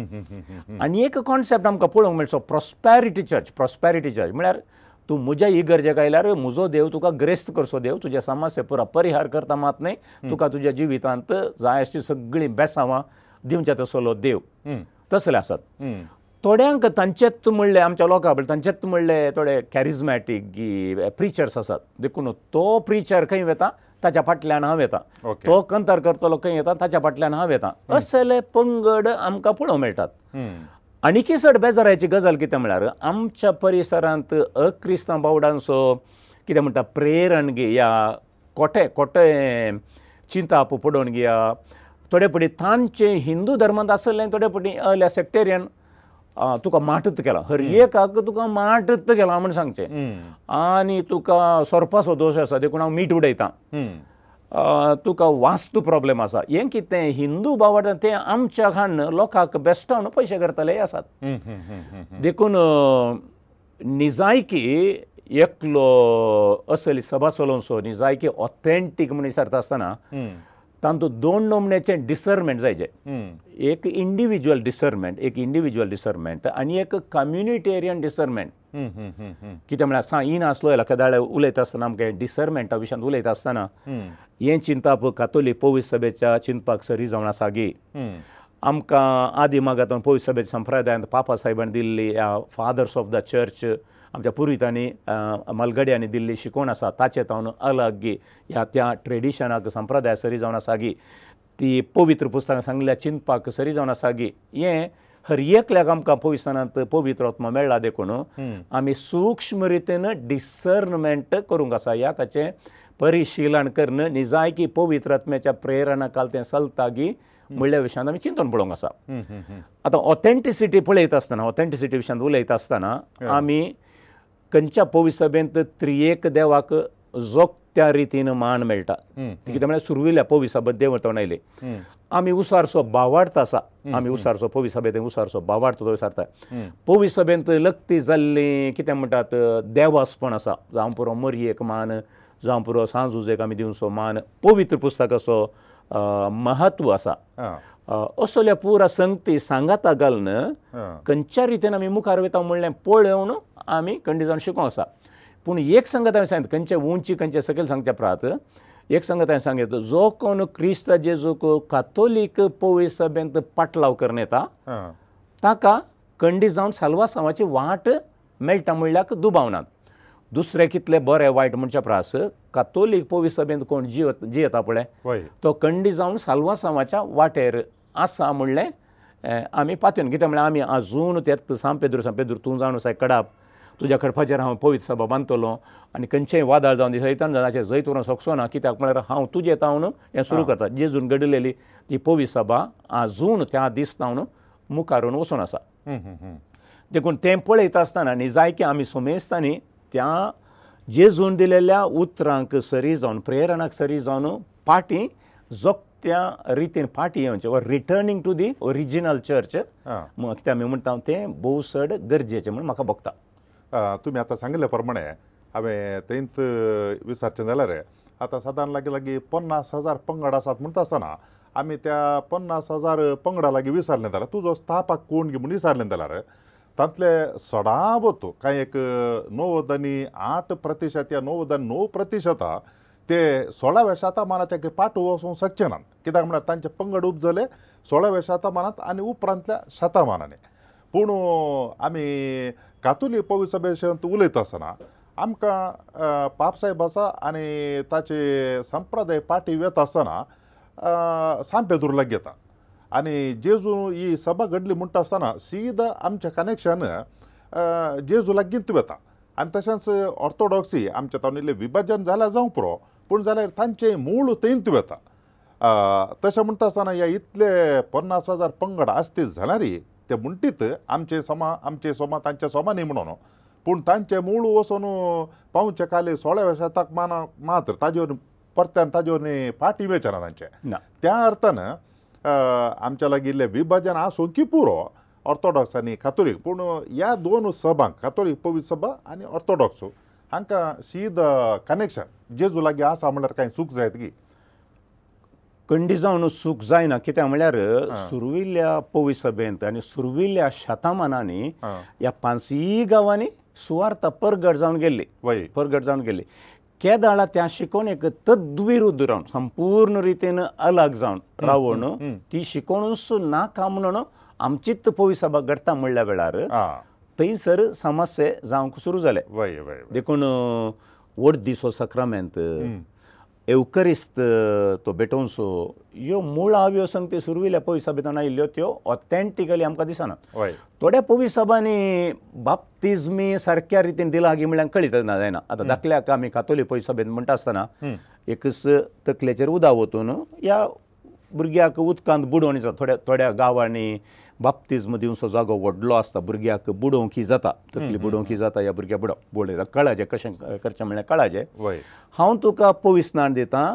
आनी एक कॉन्सेप्ट आमकां पळोवंक मेळचो प्रॉस्पेरिटी चर्च. प्रॉस्पेरिटी चर्च म्हळ्यार तूं म्हज्या इगर्जेक आयल्यार म्हजो देव तुका ग्रेस्त करचो, देव तुज्या समस्या पुरा परिहार करता मात न्हय, तुका तुज्या जिवितांत जाय अशी सगळीं बेसांवां दिवच्या तसलो देव तसले आसात. थोड्यांक तांचेच म्हणले आमच्या लोकां तांचेच म्हणले थोडे कॅरिज्मॅटीक गी प्रिचर्स आसात, देखून तो प्रिचर खंय वता ताच्या फाटल्यान हांव येता, तो कंतार करतलो खंय येता ताच्या फाटल्यान हांव येता, असले पंगड आमकां पळोवंक मेळटात. आनीकय चड बेजारायची गजाल कितें म्हळ्यार आमच्या परिसरांत अक्रिस्तांव बावडांचो कितें म्हणटा प्रेरण गी या कोटे कोटे चिंताप पडोवन घेया, थोडे पटी तांचे हिंदू धर्मांत आसलें, थोडे पटी अल्या सेक्टेरियन तुका माटत केला, हर एकाक तुका माटत केला म्हण सांगचें, आनी तुका सोरपाचो दोश आसा देखून हांव मीठ उडयतां, तुका वास्तू प्रॉब्लेम आसा, हें कितें हिंदू बावडटा तें आमच्या खाण लोकांक बेस्टावन पयशे करतले आसात. देखून निजायकी एकलो असली सभा चलोवचो, निजायकी ऑथेंटीक म्हूण विचारता आसतना तातूंत दोन नमण्याचें डिसर्नमेंट जायचे, एक इंडिविज्युअल डिसर्नमेंट, एक इंडिविज्युअल डिसर्नमेंट आनी एक कम्युनिटेरियन डिसर्नमेंट. कितें म्हळ्यार सा इन आसलो एखाद्या उलयता आसतना आमकां डिसर्नमेंटा विशयांत उलयता आसतना हें चिंताप कातोलीक पवित्र सभेच्या चिंतपाक सरी जावन आसा गी, आमकां आदी मागांत पवित्र सभेच्या संप्रदायांत पापा साहेबान दिल्ली फादर्स ऑफ the church आमच्या पुर्वितांनी मालगड्यांनी दिल्ली शिकवण आसा ताचे तावन अलग ह्या त्या ट्रेडिशनाक संप्रदाय सरी जावन आसा गी, ती पवित्र पुस्तकां सांगल्या चिंतपाक सरी जावन आसा गी, हें हर एकल्याक आमकां पवित्रस्थानांत पवित्र आत्मा मेळ्ळा देखून आमी सूक्ष्म रितीन डिसर्नमेंट करूंक आसा, ह्या ताचें परिशीलन करून निजायकी पवित्र आत्म्याच्या प्रेरणा काल तें चलता गी म्हणल्या विशयांत आमी चिंतून पळोवंक आसा. आतां ऑथेंटिसिटी पळयता आसतना, ऑथेंटिसिटी विशयांत उलयता आसतना आमी खंयच्या पवित्र सभेंत त्रिएक देवाक जोगत्या रितीन मान मेळटा, कितें म्हळ्यार सुरविल्या पवित्र सभेंत देव आयले आमी उसारचो बावार्थ आसा, आमी उसारचो पवित्र सभेंत उसारचो बावार्थ तो विचारता. पवित्र सभेंत लक्ती जाल्ली कितें म्हणटात देवासपण आसा, जावं पुरो मरयेक मान, जावं पुरो सांजुजेक आमी दिवचो मान, पवित्र पुस्तकाचो महत्व आसा. असल्या पुरा संगती सांगाता घालून खंयच्या रितीन आमी मुखार वयता म्हणलें पळोवन आमी कंडी जावन शिकोंक आसा. पूण एक संगत हांवें सांगितलें, खंयचे उंची खंयचे सकयल सांगच्या प्रात एक संगत हांवें सांगितलें, जो कोण क्रिस्त जेजूक कातोलीक पवित्र सभेंत पाटलाव करून येता ताका कंडी जावन साल्वासांवाची वाट मेळटा म्हणल्याक दुबावनात. दुसरें कितले बरें वायट म्हणच्या प्रास कातोलीक पवित्र सभेंत कोण जियेता पळय तो कंडी जावन साल्वासांवाच्या वाटेर आसा म्हणलें आमी पातयन. कितें म्हळ्यार आमी आजून तेत सांपेद्रू सांपेद्रू तूं जावन आसा कडाप, तुज्या खडपाचेर हांव पवित्र सभा बांदतलो आनी खंयचेय वादळ जावन दिसयतान जाणाचेर जैत व्हरूंक शकचो ना, कित्याक म्हळ्यार हांव तुजे तावन हें सुरू करता. जेजून घडलेली ती पवित्र सभा आजून त्या दीस तावन मुखारून वचून आसा. देखून तें पळयता आसतना निजायकी आमी सोमेस्तांनी त्या जेजून दिलेल्या उतरांक सरी जावन प्रेरणाक सरी जावन फाटीं जोगत्या रितीन फाटीं येवचें, or returning to the original church कित्याक आमी म्हणटा तें भोव चड गरजेचें म्हूण म्हाका भोगता. तुमी आतां सांगिल्ले प्रमाणे हांवें थंयच विचारचें जाल्यार आतां सादारण लागीं लागीं 50,000 पंगड आसात म्हणटा आसतना आमी त्या 50,000 पंगडा लागीं विचारलें जाल्यार तुजो स्थापक कोण म्हूण विचारलें जाल्यार तांतले सडावत कांय एक 98% या 99% ते 16व्या शतमानाच्या पाटू वचूंक शकचे नात, कित्याक म्हळ्यार तांचे पंगड उपजले 16व्या शतमानांत आनी उपरांतल्या शतमानांनी. पूण आमी कातोलीक पवित्र सभेंत उलयता आसतना आमकां पापसाहेब आसा आनी ताचे संप्रदाय पाटी वता आसतना सांपेदूर लागीं येता आनी जेजू ही सभा घडली म्हणटा आसतना सीधा आमचें कनेक्शन जेजू लागींच वता. आनी तशेंच ऑर्थोडॉक्सी आमच्या तातूंत इल्लें विभाजन जाल्यार जावंक पुरो, पूण जाल्यार तांचें मूळ थंयच वता. तशें म्हणटा आसतना ह्या इतले 50,000 पंगड आसतीत जाल्यार ते म्हणटीत आमचे समा आमचे सोमा तांचे सोमा न्ही म्हणून, पूण तांचें मूळ वचून पावचे खाली 16व्या शतक माना मात्र ताजेर परत्यान ताजेर फाटी वेचना तांचें. त्या अर्थान आमच्या लागीं इल्लें विभाजन आसूं की पुरो ऑर्थोडॉक्स आनी कातोलीक, पूण ह्या दोन सभांक कातोलीक पवित्र सभा आनी ऑर्थोडॉक्स हांकां सीद कनेक्शन जेजू लागीं आसा म्हणल्यार कांय चूक जायत की? कंडी जावन चूक जायना, कित्याक म्हणल्यार सुरविल्ल्या पवित्र सभेंत आनी सुरविल्ल्या शतमानांनी ह्या पांचय गांवांनी सुवार्थ परगट जावन गेल्ली, परगट जावन गेल्ली. केदाळा त्या शिकवणेक तद्विरुद्ध रावन संपूर्ण रितीन अलग जावन रावन ती शिकवणूच नाका म्हणून आमचीच पवित्र सभा घडटा म्हणल्या वेळार थंयसर समस्या जावंक सुरू जाले. देखून वडदिसो साक्रामेंत, एवकरिस्त तो भेटोवचो, ह्यो मुळाव्यो संगती सुरविल्ल्या पवित्र सभेंत आयिल्ल्यो त्यो ऑथेंटिकली आमकां दिसना. थोड्या पवित्र सभांनी बाप्तिज्मी सारक्या रितीन दिला गी म्हणल्यार कळीत ना जायना. आतां धाकल्याक आमी कातोलीक पवित्र सभेंत म्हणटा आसतना एकच तकलेचेर उदक वतून ह्या भुरग्याक उदकांत बुडोवन दिता. थोड्या थोड्या गांवांनी बाप्तिज्म दिवचो जागो व्हडलो आसता, भुरग्याक बुडोवंकी जाता, तकली बुडोवंकी जाता, ह्या भुरग्याक बुडयता कळाचें कशें करचें म्हणल्यार कळाचें। हांव तुका पवित्र दितां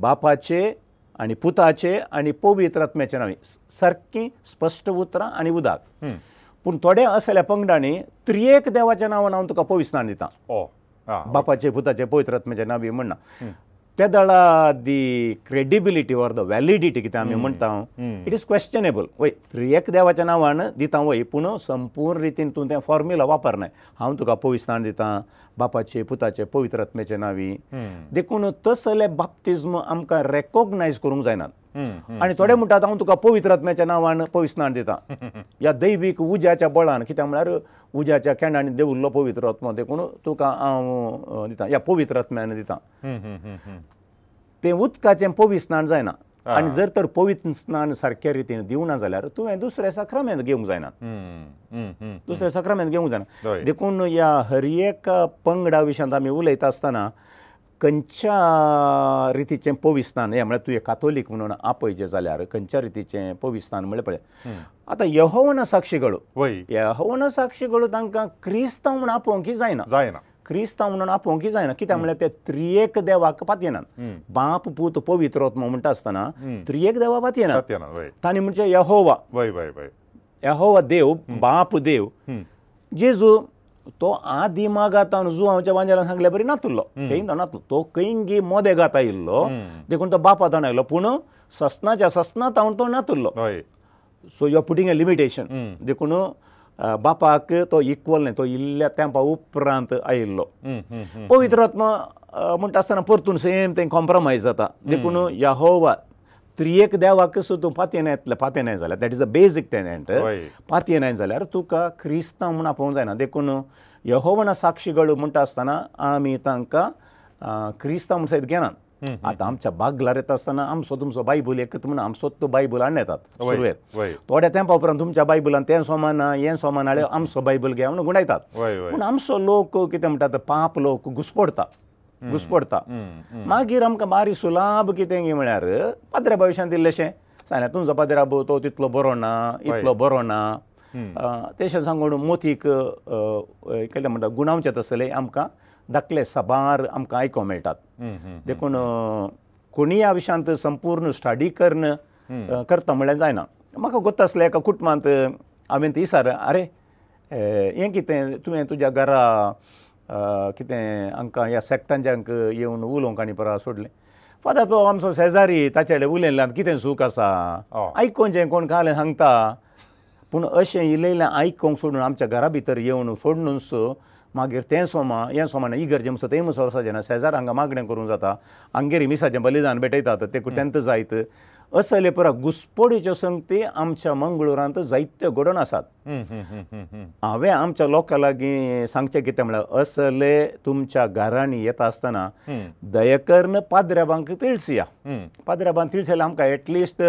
बापाचे आनी पुताचे आनी पवित्र आत्म्याचे नांव, सारकीं स्पश्ट उतरां आनी उदक। पूण थोडे असल्या पंगडांनी त्रिएक देवाच्या नांवान हांव तुका पवित्र दितां, बापाचे पुताचे पवित्र आत्म्याचे नांव बी म्हणना। त्या दळा the credibility or the validity कितें आमी म्हणटा it is questionable. वय त्रिएक देवाच्या नांवान दिता वय, पूण संपूर्ण रितीन तूं तें फॉर्म्युला वापरनाय, हांव तुका पवित्र दितां बापाचे पुताचे पवित्र आत्म्याचे नांवी। देखून तसले बाप्तिज्म आमकां रेकॉग्नायज करूंक जायनात। आनी थोडे म्हणटात हांव तुका पवित्र आत्म्याच्या नांवान पवित्र दितां, ह्या दैवीक उज्याच्या बळान, कित्याक म्हळ्यार उज्याच्या केंडांनी देवुल्लो पवित्र आत्मो, देखून तुका हांव दितां, ह्या पवित्र आत्म्यान दितां। तें उदकाचें पवित्र स्नान जायना, आनी जर तर पवित्र स्नान सारक्या रितीन दिवना जाल्यार तुवें दुसऱ्या साक्रामेंत घेवंक जायना, दुसऱ्या साक्रामेंत घेवंक जायना। देखून ह्या हर एक पंगडा विशयांत आमी उलयता आसतना खंयच्या रितीचें पवित्र स्नान हें म्हळ्यार तुवें कातोलीक म्हणून आपयचें जाल्यार खंयच्या रितीचें पवित्र स्नान म्हणल्यार पळय आतां यहोवाना साक्षीगळो, यहोवाना साक्षीगळो तांकां क्रिस्तांव म्हणून आपोवंक जायना, जायना क्रिस्तांव म्हणून आपोवंक जायना, कित्याक म्हळ्यार ते त्रिएक देवाक पातयेनात, बाप पूत पवित्र आत्मो म्हणटा आसतना त्रिएक देवा पातयेनात, तांणी म्हणजे यहोवा, यहोवा देव, बाप देव। जेजू तो आदिमागातान जुवांच्या वांजेलान सांगल्या बरी नातुल्लो, खंय नातलो, तो खंयगी मोदेगात आयिल्लो, देखून तो बापातान आयलो, पूण ससनाच्या ससनातावन तो नातुल्लो। So you are putting a limitation, देखून बापाक तो इक्वल न्हय, तो इल्ल्या तेंपा उपरांत आयिल्लो। पवित्र आत्मा म्हणटा आसतना परतून सेम तें कॉम्प्रोमायज जाता, देखून यहोवा त्रिएक देवाक सुद्दां तूं पातयेना येतलें, पातयेना जाल्यार that is a basic tenet, पातयेना जाल्यार तुका क्रिस्तांव म्हूण आपोवंक जायना। देखून यहोवाना साक्षीगळ म्हणटा आसतना आमी तांकां क्रिस्तांव म्हूण सयत घेनात। आतां आमच्या बागलार येता आसतना आमचो तुमचो बायबल एकच म्हणून आमचो तो बायबल हाडून येतात सुरवेर, थोड्या तेंपा उपरांत तुमच्या बायबलान तें सोमान हें सोमान हाडलें आमचो बायबल घे म्हणून गुंडायतात। पूण आमचो लोक कितें म्हणटात, पाप लोक घुसपडटा, घुसपडटा। मागीर आमकां बारी सुलाभ कितें गी म्हळ्यार पाद्र्या भविश्यांत इल्लेशें सांगलें तुमचो पाद्र्याबो तो तितलो बरो ना, इतलो बरो ना, तेशें सांगून मोतीक कितें म्हणटा गुणावचें तसलें आमकां धाकले साबार आमकां आयकोंक मेळटात। देखून कोणी ह्या विशयांत संपूर्ण स्टडी करून करता म्हणल्यार जायना। म्हाका गोत्त आसलें एका कुटुंबांत हांवें ती विचार, आरे हें कितें तुवें तुज्या घरा कितें आमकां ह्या सेक्टांच्यांक येवन उलोवंक आनी परा सोडलें, फादर तो आमचो शेजारी ताचे कडेन उलयल्यान कितें सूख आसा, आयकोवचें कोण कालें सांगता, पूण अशें इलयलें आयकोंक सोडून आमच्या घरा भितर येवन सोडूनच मागीर तें सोमा हें सोमा ना, इगर्जे म्हणसो तें म्हणसो वचपाचें ना, शेजार हांगा मागणें करूंक जाता, हांगेर मिसाचें बलिदान भेटयतात तें तेंत जायत, असले पुरा घुसपोडीच्यो संगती आमच्या मंगळुरांत जायत्यो घडोवन आसात। हांवें आमच्या लोकां लागीं सांगचें कितें म्हळ्यार असले तुमच्या घरांनी येता आसतना दयकर्ण पाद्र्याबांक तिळसिया, पाद्र्याबांक तिळस जाल्यार आमकां एटलिस्ट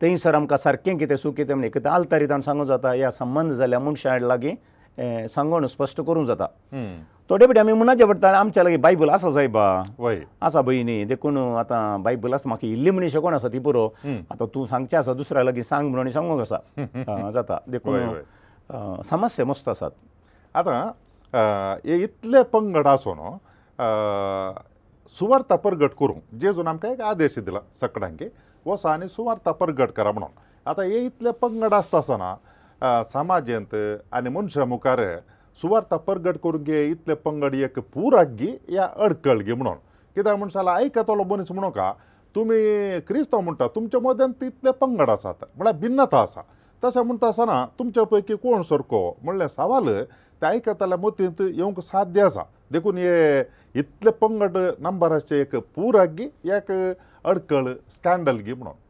थंयसर आमकां सारकें कितें सूख कितें म्हणलें कितें आल्तारीत सांगूंक जाता, ह्या संबंद जाल्या मनशां लागीं सांगून स्पश्ट करूंक जाता। थोडे फावटी आमी म्हणचे पडटा आमच्या लागीं बायबल आसा सायबा, आसा भयणी, देखून आतां बायबल आसा म्हाका इल्ली म्हणी शकून आसा ती पुरो, आतां तूं सांगचें आसा दुसऱ्या लागीं सांग म्हणून सांगूंक आसा जाता। देखून समस्या मस्त आसात। आतां हे इतले पंगड आसून सुवार्ता परगट करूंक जेजून आमकां एक आदेश दिला सकडांक वसा आनी सुवार्ता परगट करा म्हणून। आतां हे इतले पंगड आसता आसतना समाजेंत आनी मनशां मुखार सुवार्ता परगट करूंक गे इतले पंगड एक पुराक गी या अडकळ गी म्हणून, कित्याक म्हण जाल्यार आयकतलो मनीस म्हणू का तुमी क्रिस्तांव म्हणटा तुमच्या मदेंत इतले पंगड आसात म्हळ्यार भिन्नता आसा, तशें म्हणटा आसतना तुमच्या पैकी कोण सारको म्हणलें सवाल ते आयकतल्या मतींत येवंक साध्य आसा। देखून हे इतले पंगड नंबराचे एक पुराक गी एक अडकळ स्कँडल गी म्हणून।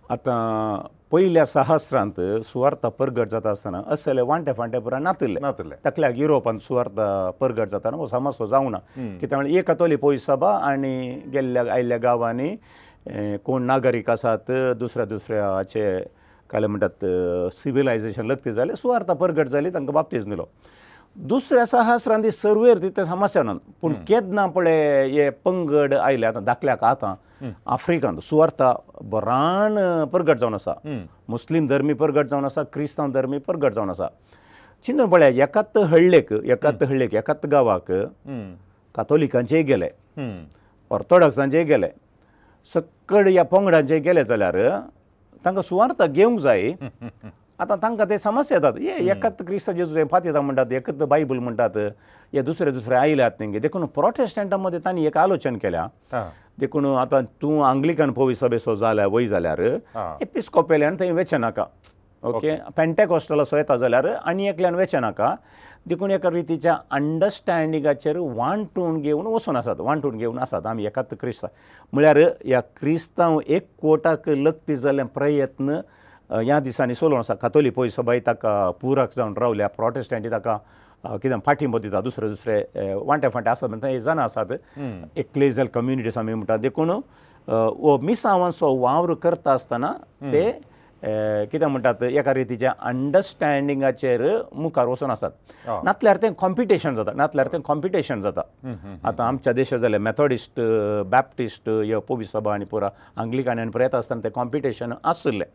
आतां पयल्या सहस्रांत सुवार्ता परगट जाता आसतना असले वांटे फांटे पुरा नातिल्ले, नातिल्ले तकल्याक युरोपांत सुवार्ता परगट जाताना हो समस्या जावना, कित्याक म्हळ्यार एक कातोली पयस सभा आनी गेल्ल्या आयिल्ल्या गांवांनी कोण नागरीक आसात दुसऱ्या दुसऱ्याचे काय म्हणटात सिविलायझेशन लग्ती जालें, सुवार्ता परगट जाली, तांकां बाप्तीज दिलो। दुसऱ्या सहस्रांत सर्वेर तितले समस्या ना, पूण केन्ना पळय हे पंगड आयले आतां धाकल्याक आतां आफ्रिकांत सुवार्ता बरान परगट जावन आसा, मुस्लीम धर्मी परगट जावन आसा, क्रिस्तांव धर्मी परगट जावन आसा. चिंतून पळया एकाच हळ्ळेक एकाच हळ्ळेक एकाच गांवाक कातोलिकांचेय गेले, ऑर्थोडॉक्सांचेय गेले, सकड ह्या पंगडांचे गेले जाल्यार तांकां सुवार्ता घेवंक जाय. आतां तांकां ते समस्या येतात, हे एकाच क्रिस्त जेजू फातिता म्हणटात, एकच बायबल म्हणटात, हे दुसरे दुसरे आयल्यात न्ही. देखून प्रोटेस्टंटा मदें तांणी एक आलोचन केल्या. देखून आतां तूं आंग्लिकन पवी सभेचो जाल्यार वय जाल्यार एपिस्कोपेल्यान थंय वचें नाका, ओके, पेंटेकॉस्टलाचो येता जाल्यार आनी एकल्यान वचें नाका. देखून एका रितीच्या अंडरस्टँडिंगाचेर वांटून घेवन वचून आसात, वांटून घेवन आसात आमी एकाच क्रिस्तांव. म्हळ्यार ह्या क्रिस्तांव एक कोटाक लग्ती जाल्ले प्रयत्न ह्या दिसांनी चलोवन आसा. कातोली पय सभाय ताका पुरक जावन रावल्या, प्रोटेस्टंटी ताका कितें पाठिंबो दिता, दुसरे दुसरे वांटे फांटे आसात म्हणटा हे जाणां आसात, एक्लेजल कम्युनिटीज आमी म्हणटा. देखून हो मिसावांचो वावर करता आसतना ते कितें म्हणटात एका रितीच्या अंडरस्टँडिंगाचेर मुखार वचून आसात. नातल्यार तें कॉम्पिटिशन जाता, नातल्यार तें कॉम्पिटिशन जाता. आतां आमच्या देशांत जाल्यार मेथोडिस्ट, बॅप्टिस्ट ह्यो पवी सभा आनी पुरा आंग्लिकन आनी पुरा येता आसतना तें कॉम्पिटिशन आशिल्लें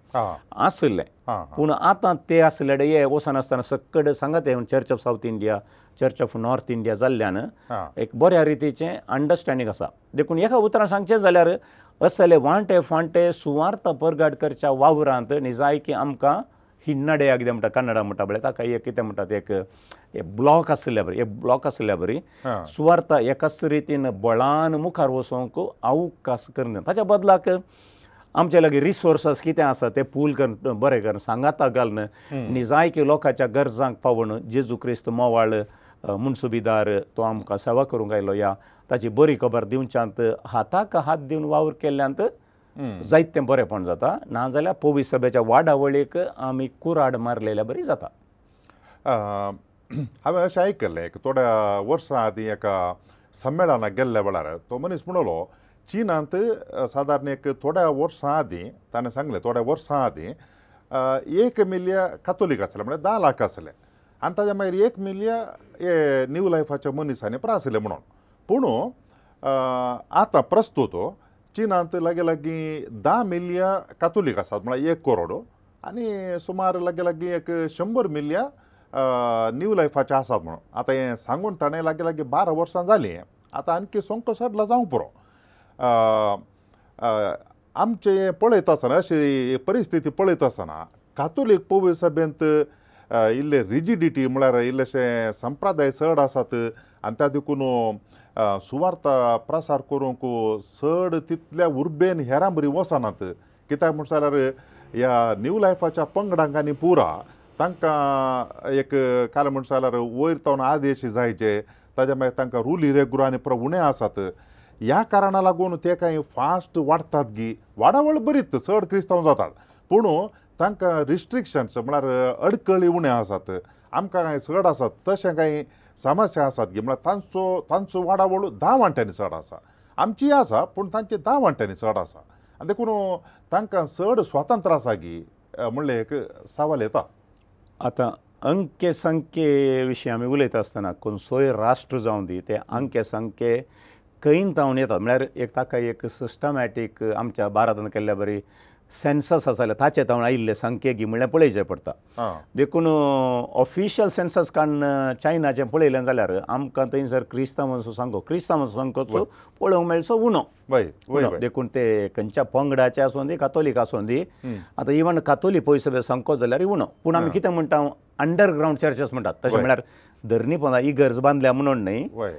आशिल्लें. पूण आतां ते आसले हे वचून आसतना सकड सांगत church of South India, church of North India जाल्ल्यान एक बऱ्या रितीचें अंडरस्टँडींग आसा. देखून एका उतरान सांगचें जाल्यार असले वांटे फांटे सुवार्थ परगट करच्या वावरांत निजायकी आमकां हिन्नडे कितें म्हणटा कन्नडा म्हणटा पळय ताका एक कितें म्हणटात एक ब्लॉक आशिल्ल्या बरी, एक ब्लॉक आशिल्ल्या बरी सुवार्थ एकाच रितीन बळान मुखार वचोंक अवकाश करना. ताच्या बदलाक आमचे लागीं रिसोर्सस कितें आसा ते पूल करून बरें करून सांगाता घालून निजायकी लोकांच्या गरजांक पावून जेजू क्रिस्त मोवाळ मुनसुबीदार तो आमकां सेवा करूंक आयलो ह्या ताची बरी खबर दिवच्यांत हाताक हात दिवन वावर केल्ल्यांत जायतें बरेंपण जाता. नाजाल्यार पवी सभेच्या वाडावळीक आमी कुराड मारलेल्या बरी जाता. हांवें अशें आयकल्लें एक थोड्या वर्सां आदीं एका संमेलनाक गेल्ल्या वेळार तो मनीस म्हणलो चीनांत सादारण एक थोड्या वर्सां आदीं ताणें सांगलें थोड्या वर्सां आदीं 1 मिलियन कातोलीक आसले म्हळ्यार 10 लाख आसले आनी ताज्या मागीर 1 मिलियन हे न्यू लायफाच्या मनिसांनी प्रासले म्हणून. पूण आतां प्रस्तुत चीनांत लागीं लागीं 10 मिलियन कातोलीक आसात म्हळ्यार 1 करोड आनी सुमार लागीं लागीं 100 मिलियन न्यू लायफाचे आसात म्हणून. आतां हें सांगून ताणें लागीं लागीं 12 वर्सां जालीं, आतां आणखी सोंको सडला जावंक पुरो. आमचें पळयता आसतना अशी परिस्थिती पळयता आसतना कातोलीक पवी सभेंत इल्ले रिजिडिटी म्हळ्यार इल्लेशे संप्रदाय चड आसात आनी त्या देखून सुवार्ता प्रसार करूंक चड तितल्या उर्बेन हेरां बरी वचनात. कित्याक म्हण जाल्यार ह्या न्यू लायफाच्या पंगडांक आनी पुरा तांकां एक काल म्हण जाल्यार वयर तावन आदेश जायचे, ताज्या मागीर तांकां रुली रेगुर आनी पुरा उणें आसात. ह्या कारणा लागून ते कांय फास्ट वाडटात गी, वाडावळ बरीच चड क्रिस्तांव जातात पूण तांकां रिस्ट्रिक्शन्स म्हळ्यार अडकळी उणें आसात. आमकां कांय चड आसात तशें कांय समस्या आसात गी म्हळ्यार तांचो तांचो वाडावळ 10 वांट्यांनी चड आसा, आमची आसा पूण तांचे 10 वांट्यांनी चड आसा आनी देखून तांकां चड स्वातंत्र्य आसा गी म्हणलें एक सवाल येता. आतां अंके संख्ये विशीं आमी उलयता आसतना खंयचोय राष्ट्र जावं दी ते अंके संख्ये खंय तावन येतात म्हळ्यार एक ताका एक सिस्टमॅटीक आमच्या भारतान केल्ल्या बरी सेन्सस आसा जाल्यार ताचे तावन आयिल्ले संख्ये गी म्हणल्यार पळयचें पडटा. देखून ऑफिशियल सेन्सस काडून चायनाचें पळयलें जाल्यार आमकां थंयसर क्रिस्तांवांचो सांगो क्रिस्तांवांचो संकोचो पळोवंक मेळचो उणो. देखून ते खंयच्या पंगडाचे आसूं दी कातोलीक आसूं दी, आतां इवन कातोली पयसो संको जाल्यार उणो. पूण आमी कितें म्हणटा अंडरग्रावंड चर्चस म्हणटात, तशें म्हळ्यार धरणी पोंदा इगर्ज बांदल्या म्हणून न्हय,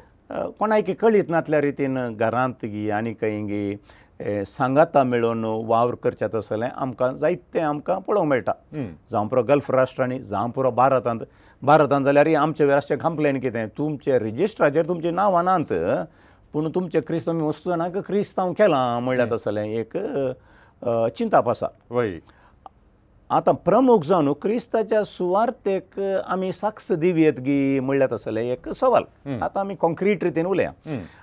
कोणाक कळीत नातल्या रितीन घरांत गी आनी खंय गी सांगाता मेळून वावर करचें तसलें आमकां जायतें आमकां पळोवंक मेळटा. जावं पुरो गल्फ राष्ट्रांनी, जावं पुरो भारतांत. भारतांत जाल्यार आमचे राष्ट्रीय कंप्लेन कितें तुमचे रजिस्ट्राचेर तुमचीं नांवां नात पूण तुमचें क्रिस्तांव वस्तू जाणांक क्रिस्तांव केलां म्हणल्यार तसलें एक चिंताप आसा. आतां प्रमुख जावन क्रिस्ताच्या सुवार्तेक आमी साक्ष दिवयेत गी म्हणल्यार तसलें एक सवाल. आतां आमी कॉन्क्रीट रितीन उलया.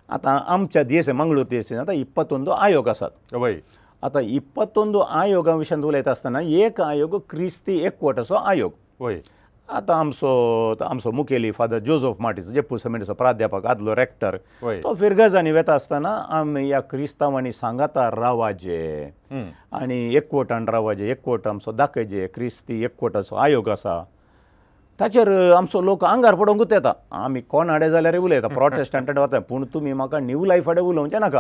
आतां आमच्या देश मंगळूर देश आतां 21 आयोग आसात. आतां 21 आयोगा विशयांत उलयता आसतना एक आयोग क्रिस्ती एकवटाचो आयोग. आतां आमचो आमचो मुखेली फादर जोजफ मार्टीस जेप्पू सेमिनरीचो प्राध्यापक आदलो रेक्टर तो फिरगजांनी वेता आसतना आमी ह्या क्रिस्तांवांनी सांगाता रावाजे आनी एकवटान रावाजे, एकवट आमचो दाखयजे, क्रिस्ती एकवटाचो आयोग आसा ताचेर आमचो लोक आंगार पडोवंकूच येता. आमी कोणाडे जाल्यार उलयता, प्रोटेस्टंट वता, पूण तुमी म्हाका न्यू लायफ फुडें उलोवचें नाका.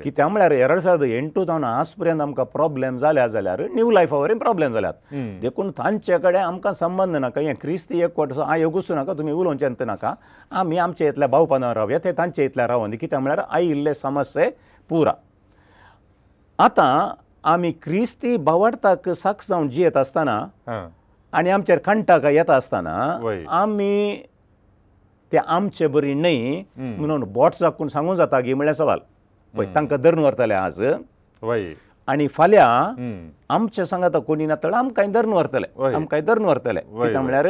कित्याक म्हळ्यार 2008 जावन आज पर्यंत आमकां प्रॉब्लेम जाल्या जाल्यार न्यू लायफा वरवीं प्रॉब्लेम जाल्यात, देखून तांचे कडेन आमकां संबंद नाका. हें क्रिस्ती एकवटाचो आयोगूच नाका, तुमी उलोवचें नाका, आमी आमचे इतल्या भावपणान रावया, ते तांचे इतल्या रावंदी. कित्याक म्हळ्यार आयिल्ले समस्ये पुरा. आतां आमी क्रिस्ती भावार्थाक साक्ष जावन जियेत आसतना आनी आमचेर कंटाका येता आसतना आमी ते आमचे बरी न्हय म्हणून बोट चाकून सांगूं जाता गी म्हणल्यार सवाल. पळय तांकां धरून व्हरतले आज आनी फाल्यां आमचे सांगाता कोणी नातळ आमकांय धरून व्हरतले, आमकांय धरून व्हरतले. कित्याक म्हळ्यार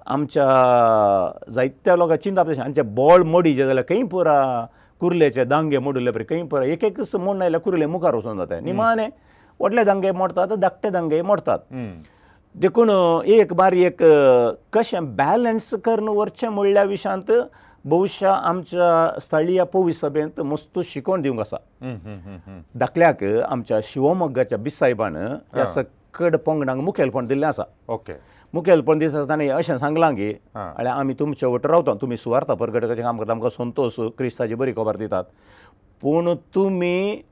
आमच्या जायत्या लोकांक चिंतप तशें आमचे बोळ मोडीचे जाल्यार खंय पुरा कुर्लेचे दांगे मोडिल्ले पळय, खंय पुरा एक एकच मोडून आयल्यार कुर्ले मुखार वचून जाता. निमाणे व्हडले दांगे मोडतात, धाकटे दांगे मोडतात. देखून एक बारी एक कशें बॅलन्स करून व्हरचें म्हणल्या विशयांत बहुशा आमच्या स्थळीय पोवी सभेंत मस्तू शिकोवन दिवंक आसा. धाकल्याक आमच्या शिवमोग्गाच्या बिसायबान ह्या सकड पंगडांक मुखेलपण दिल्लें आसा. ओके, मुखेलपण दिता आसतना अशें सांगलां की आमी तुमचे वट रावता, तुमी सुवार्थ परगट कशें काम करता, आमकां संतोश क्रिस्ताची बरी खबर दितात, पूण तुमी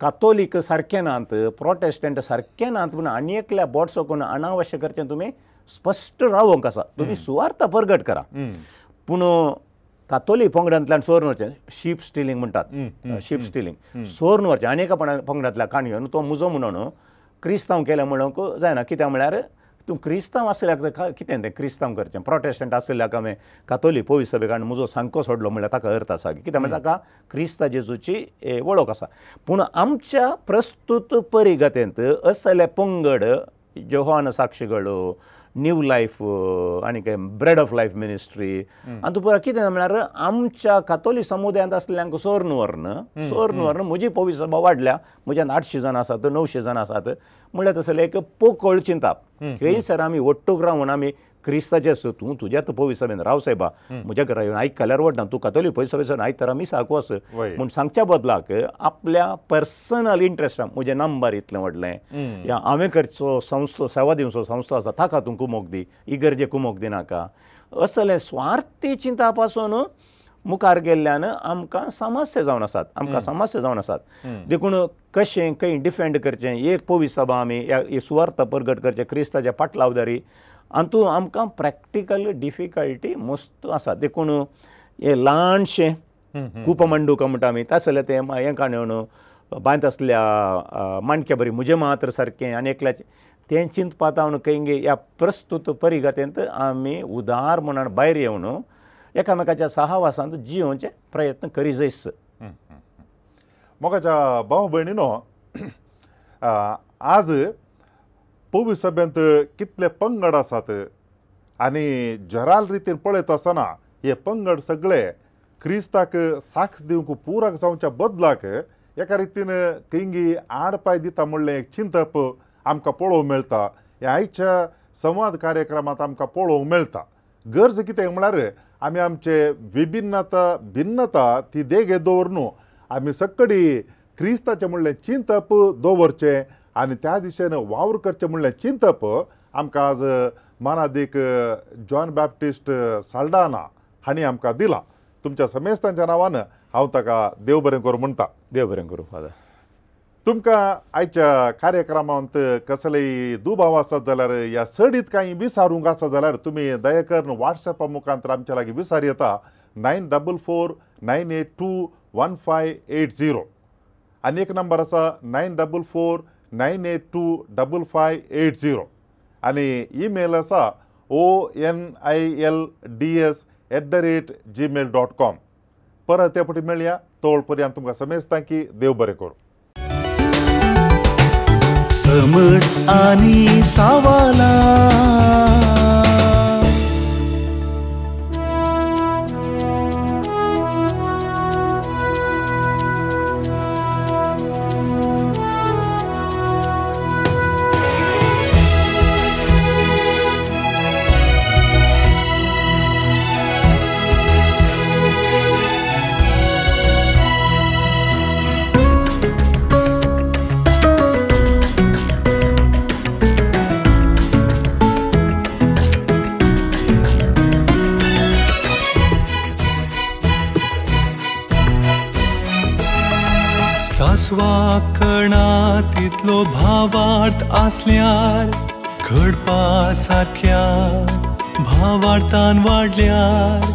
कातोलीक सारकें नात, प्रोटेस्टंट सारकें नात पूण आनी एकल्या बोट सोकून अनावश्य करचें तुमी स्पश्ट रावोंक आसा, तुमी सुवार्थ परगट करा. पूण कातोलीक पंगडांतल्यान सोरून वचचें, शीप स्टिलींग म्हणटात, शीप स्टिलींग सोरून वचचें आनी एका पंगडांतल्या काणयो तो मुजो म्हणून क्रिस्तांव केलें म्हणूंक जायना. कित्याक म्हळ्यार तूं क्रिस्तांव आसल्याक कितें तें क्रिस्तांव करचें, प्रोटेस्टंट आशिल्ल्याक हांवें कातोलीक पोवी सभेक आनी म्हजो सांको सोडलो म्हणल्यार ताका अर्थ आसा. कित्याक म्हळ्यार ताका क्रिस्ता जेजूची वळख आसा. पूण आमच्या प्रस्तूत परिगतेंत असले पंगड जोहान साक्षीगडो, न्यू लायफ आनी काय ब्रेड ऑफ लायफ मिनिस्ट्री आनी तूं पळय कितें म्हळ्यार आमच्या कातोली समुदायांत आसल्यांक सोरून व्हरून सोरून व्हरून म्हजी पोवी सभा वाडल्या, म्हज्यान 800 जाण आसात, 900 जाण आसात म्हणल्यार तसलें एक पोकळ चिंताप. थंयसर आमी ಒಟ್ಟುಗ್ रावन आमी क्रिस्ताचे आसूं, तूं तुज्या तूं पोवी सभेन राव सायबा, म्हज्या घरा येवन आयकल्यार वडना, तूं कातोली पोवी सभेन आयतारा मिसाक वच म्हूण सांगच्या बदलाक आपल्या पर्सनल इंट्रस्टान म्हजें नंबर इतलें व्हडलें या हांवें करचो संस्थो सेवा दिवचो संस्थो आसा ताका तूं कुमोक दी, इगर्जे कुमोक दिनाका, असलें स्वार्थी चिंता पासून मुखार गेल्ल्यान आमकां समस्या जावन आसात, आमकां समस्या जावन आसात. देखून कशें खंय डिफेंड करचें एक पोवी सभा आमी सुवार्थ परगट करचें क्रिस्ताच्या पाटलावदारी आनी आमकां प्रॅक्टिकल डिफिकल्टी मस्त आसा. देखून हें ल्हानशें कूपमंडूक म्हणटा आमी तसलें तें हें काणून बांयत आसल्या माणक्या बरी म्हजें मात्र सारकें आनी एकल्याचें तें चिंतपाक हांव खंय ह्या प्रस्तूत परिगतेंत आमी उदार म्हणून भायर येवन एकामेकाच्या सहवासांत जियोवचे प्रयत्न करी जायस. मोगाच्या भाव भयणीनो, आज पोवी सभेंत कितले पंगड आसात आनी जराल रितीन पळयत आसतना हे पंगड सगळे क्रिस्ताक साक्ष दिवंक पुराक जावच्या बदलाक एका रितीन खंयगी आड पांय दिता म्हणलें एक चिंतप आमकां पळोवंक मेळटा. ह्या आयच्या संवाद कार्यक्रमांत आमकां पळोवंक मेळटा. गरज कितें म्हळ्यार आमी आमचे विभिन्नता भिन्नता ती देगे दवरून आमी सगळी क्रिस्ताचें म्हणलें चिंतप दवरचें आनी त्या दिशेन वावर करचें म्हणलें चिंतप आमकां आज मानादीक जॉन बॅप्टिस्ट साल्डाना हांणी आमकां दिलां. तुमच्या समेस्तांच्या नांवान हांव ताका देव बरें करूं म्हणटा. देव बरें करूं फादर. तुमकां आयच्या कार्यक्रमांत कसलेय दुबाव आसत जाल्यार या सडीत कांय विचारूंक आसा जाल्यार तुमी दया करून वॉट्सॅपा मुखांतर आमच्या लागीं विचार येता 944 982 1580 आनी एक नंबर आसा 944 982 5580 आनी ईमेल आसा onilds@gmail.com. परत ते फावटी मेळया, तोळ पर्यंत तुमकां समेस्तांक की देव बरें करूं. समट आनी सावाला. सासवा कणा तितलो भावार्थ आसल्यार घडपा सारक्या भावार्थान वाडल्यार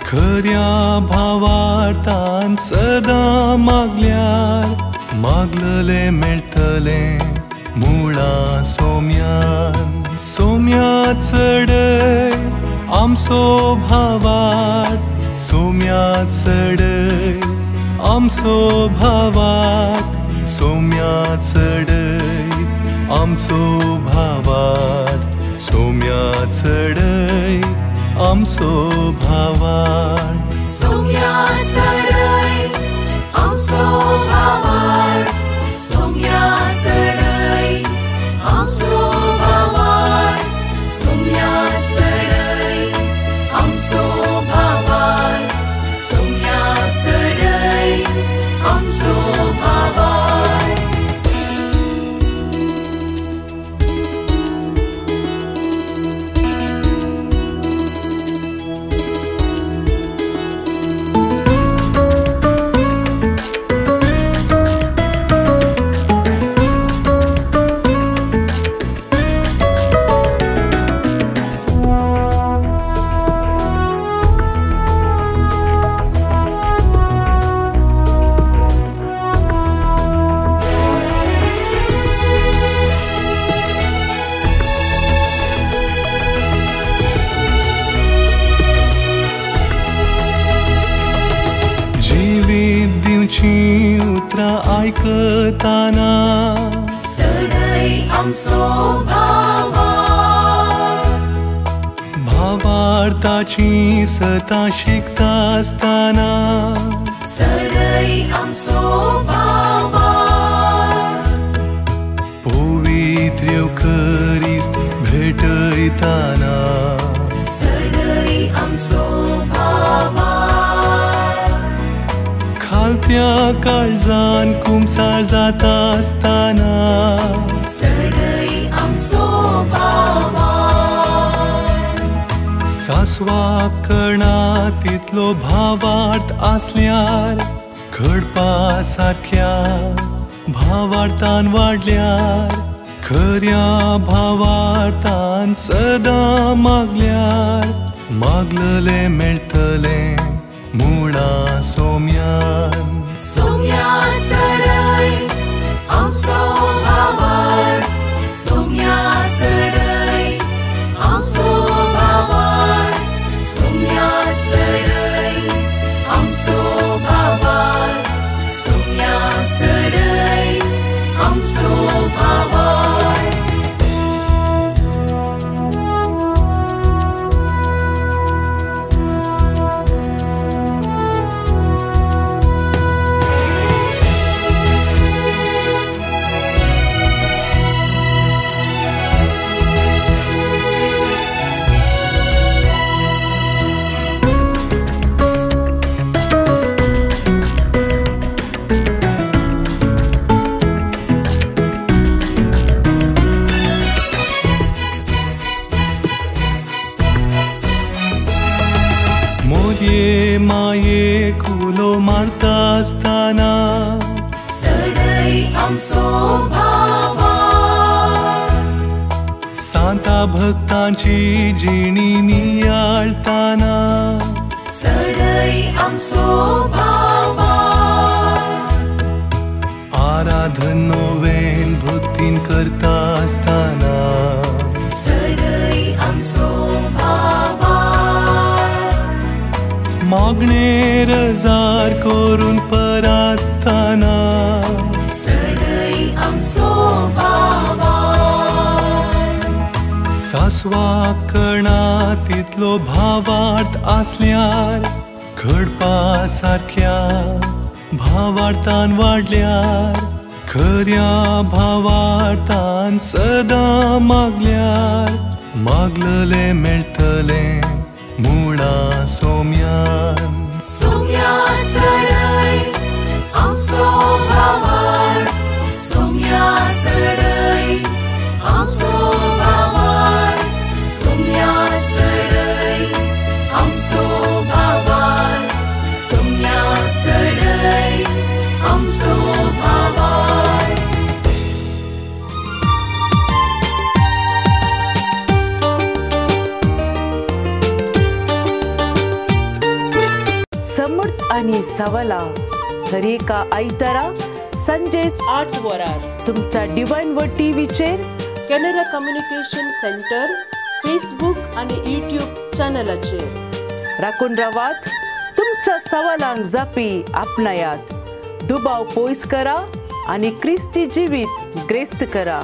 खऱ्या भावार्थान सदां मागल्यार मागललें मेळटलें मुळां सोम्यान सोम्या चडय आमचो भावार्थ सोम्या चडय आमचो भावार्थ सोम्या चडय आमचो भावार्थ सोम्या चडय आमचो भावार्थ सोम्या चडय आमचो भावार्थ सोम्या चडय आमचो भावार्थ सोम्या चडय आमचो भावार्थ सोम्या चडय आमचो भावार्थ। उतरां आयकताना चडय आमचो भावार्थ भावार्थाची सतां शिकता आसतना चडय आमचो भावार्थ पवित्र येवखरिस्त भेटयताना चडय आमचो भावार्थ खालत्या काळजान कुमसार जाता आसतना चडय आमचो भावार्थ सासवा कणा तितलो भावार्थ आसल्यार घडपा सारक्या भावार्थान वाडल्यार खऱ्या भावार्थान सदां मागल्यार मागललें मेळटलें मुळां सोम्यान सोम्या चडय आमचो भावार्थ सोम्या चडय आमचो भावार्थ सोम्या चडय आमचो भावार्थ सोम्या चडय आमचो भावार्थ। मोरये माये कुलो मारता आसतना चडय आमचो भावार्थ सांता भक्तांची जिणी नियाळताना चडय आमचो भावार्थ आराधन नोवेन भक्तीन करता आसतना चडय आमचो भावार्थ मागणे रजार करून परातना चडय आमचो भावार्थ सासवा कणा तितलो भावार्थ आसल्यार घडपा सारक्या भावार्थान वाडल्यार खऱ्या भावार्थान सदां मागल्यार मागललें मेळटलें मुळां सोम्यान सोम्या चडय आमचो भावार्थ सोम्या चडय आमचो भावार्थ सोम्या चडय आमचो भावार्थ सोम्या चडय आमचो भावार्थ। सवालां हर एका आयतारा संजे 8 वरार तुमच्या डिवायन वर्ड टीव्हीचेर, कॅनरा कम्युनिकेशन सेंटर फेसबुक आनी यूट्यूब चॅनलाचेर. राखून रावात, तुमच्या सवालांक जापी आपणायात, दुबाव पयस करा आनी क्रिस्ती जिवीत ग्रेस्त करा.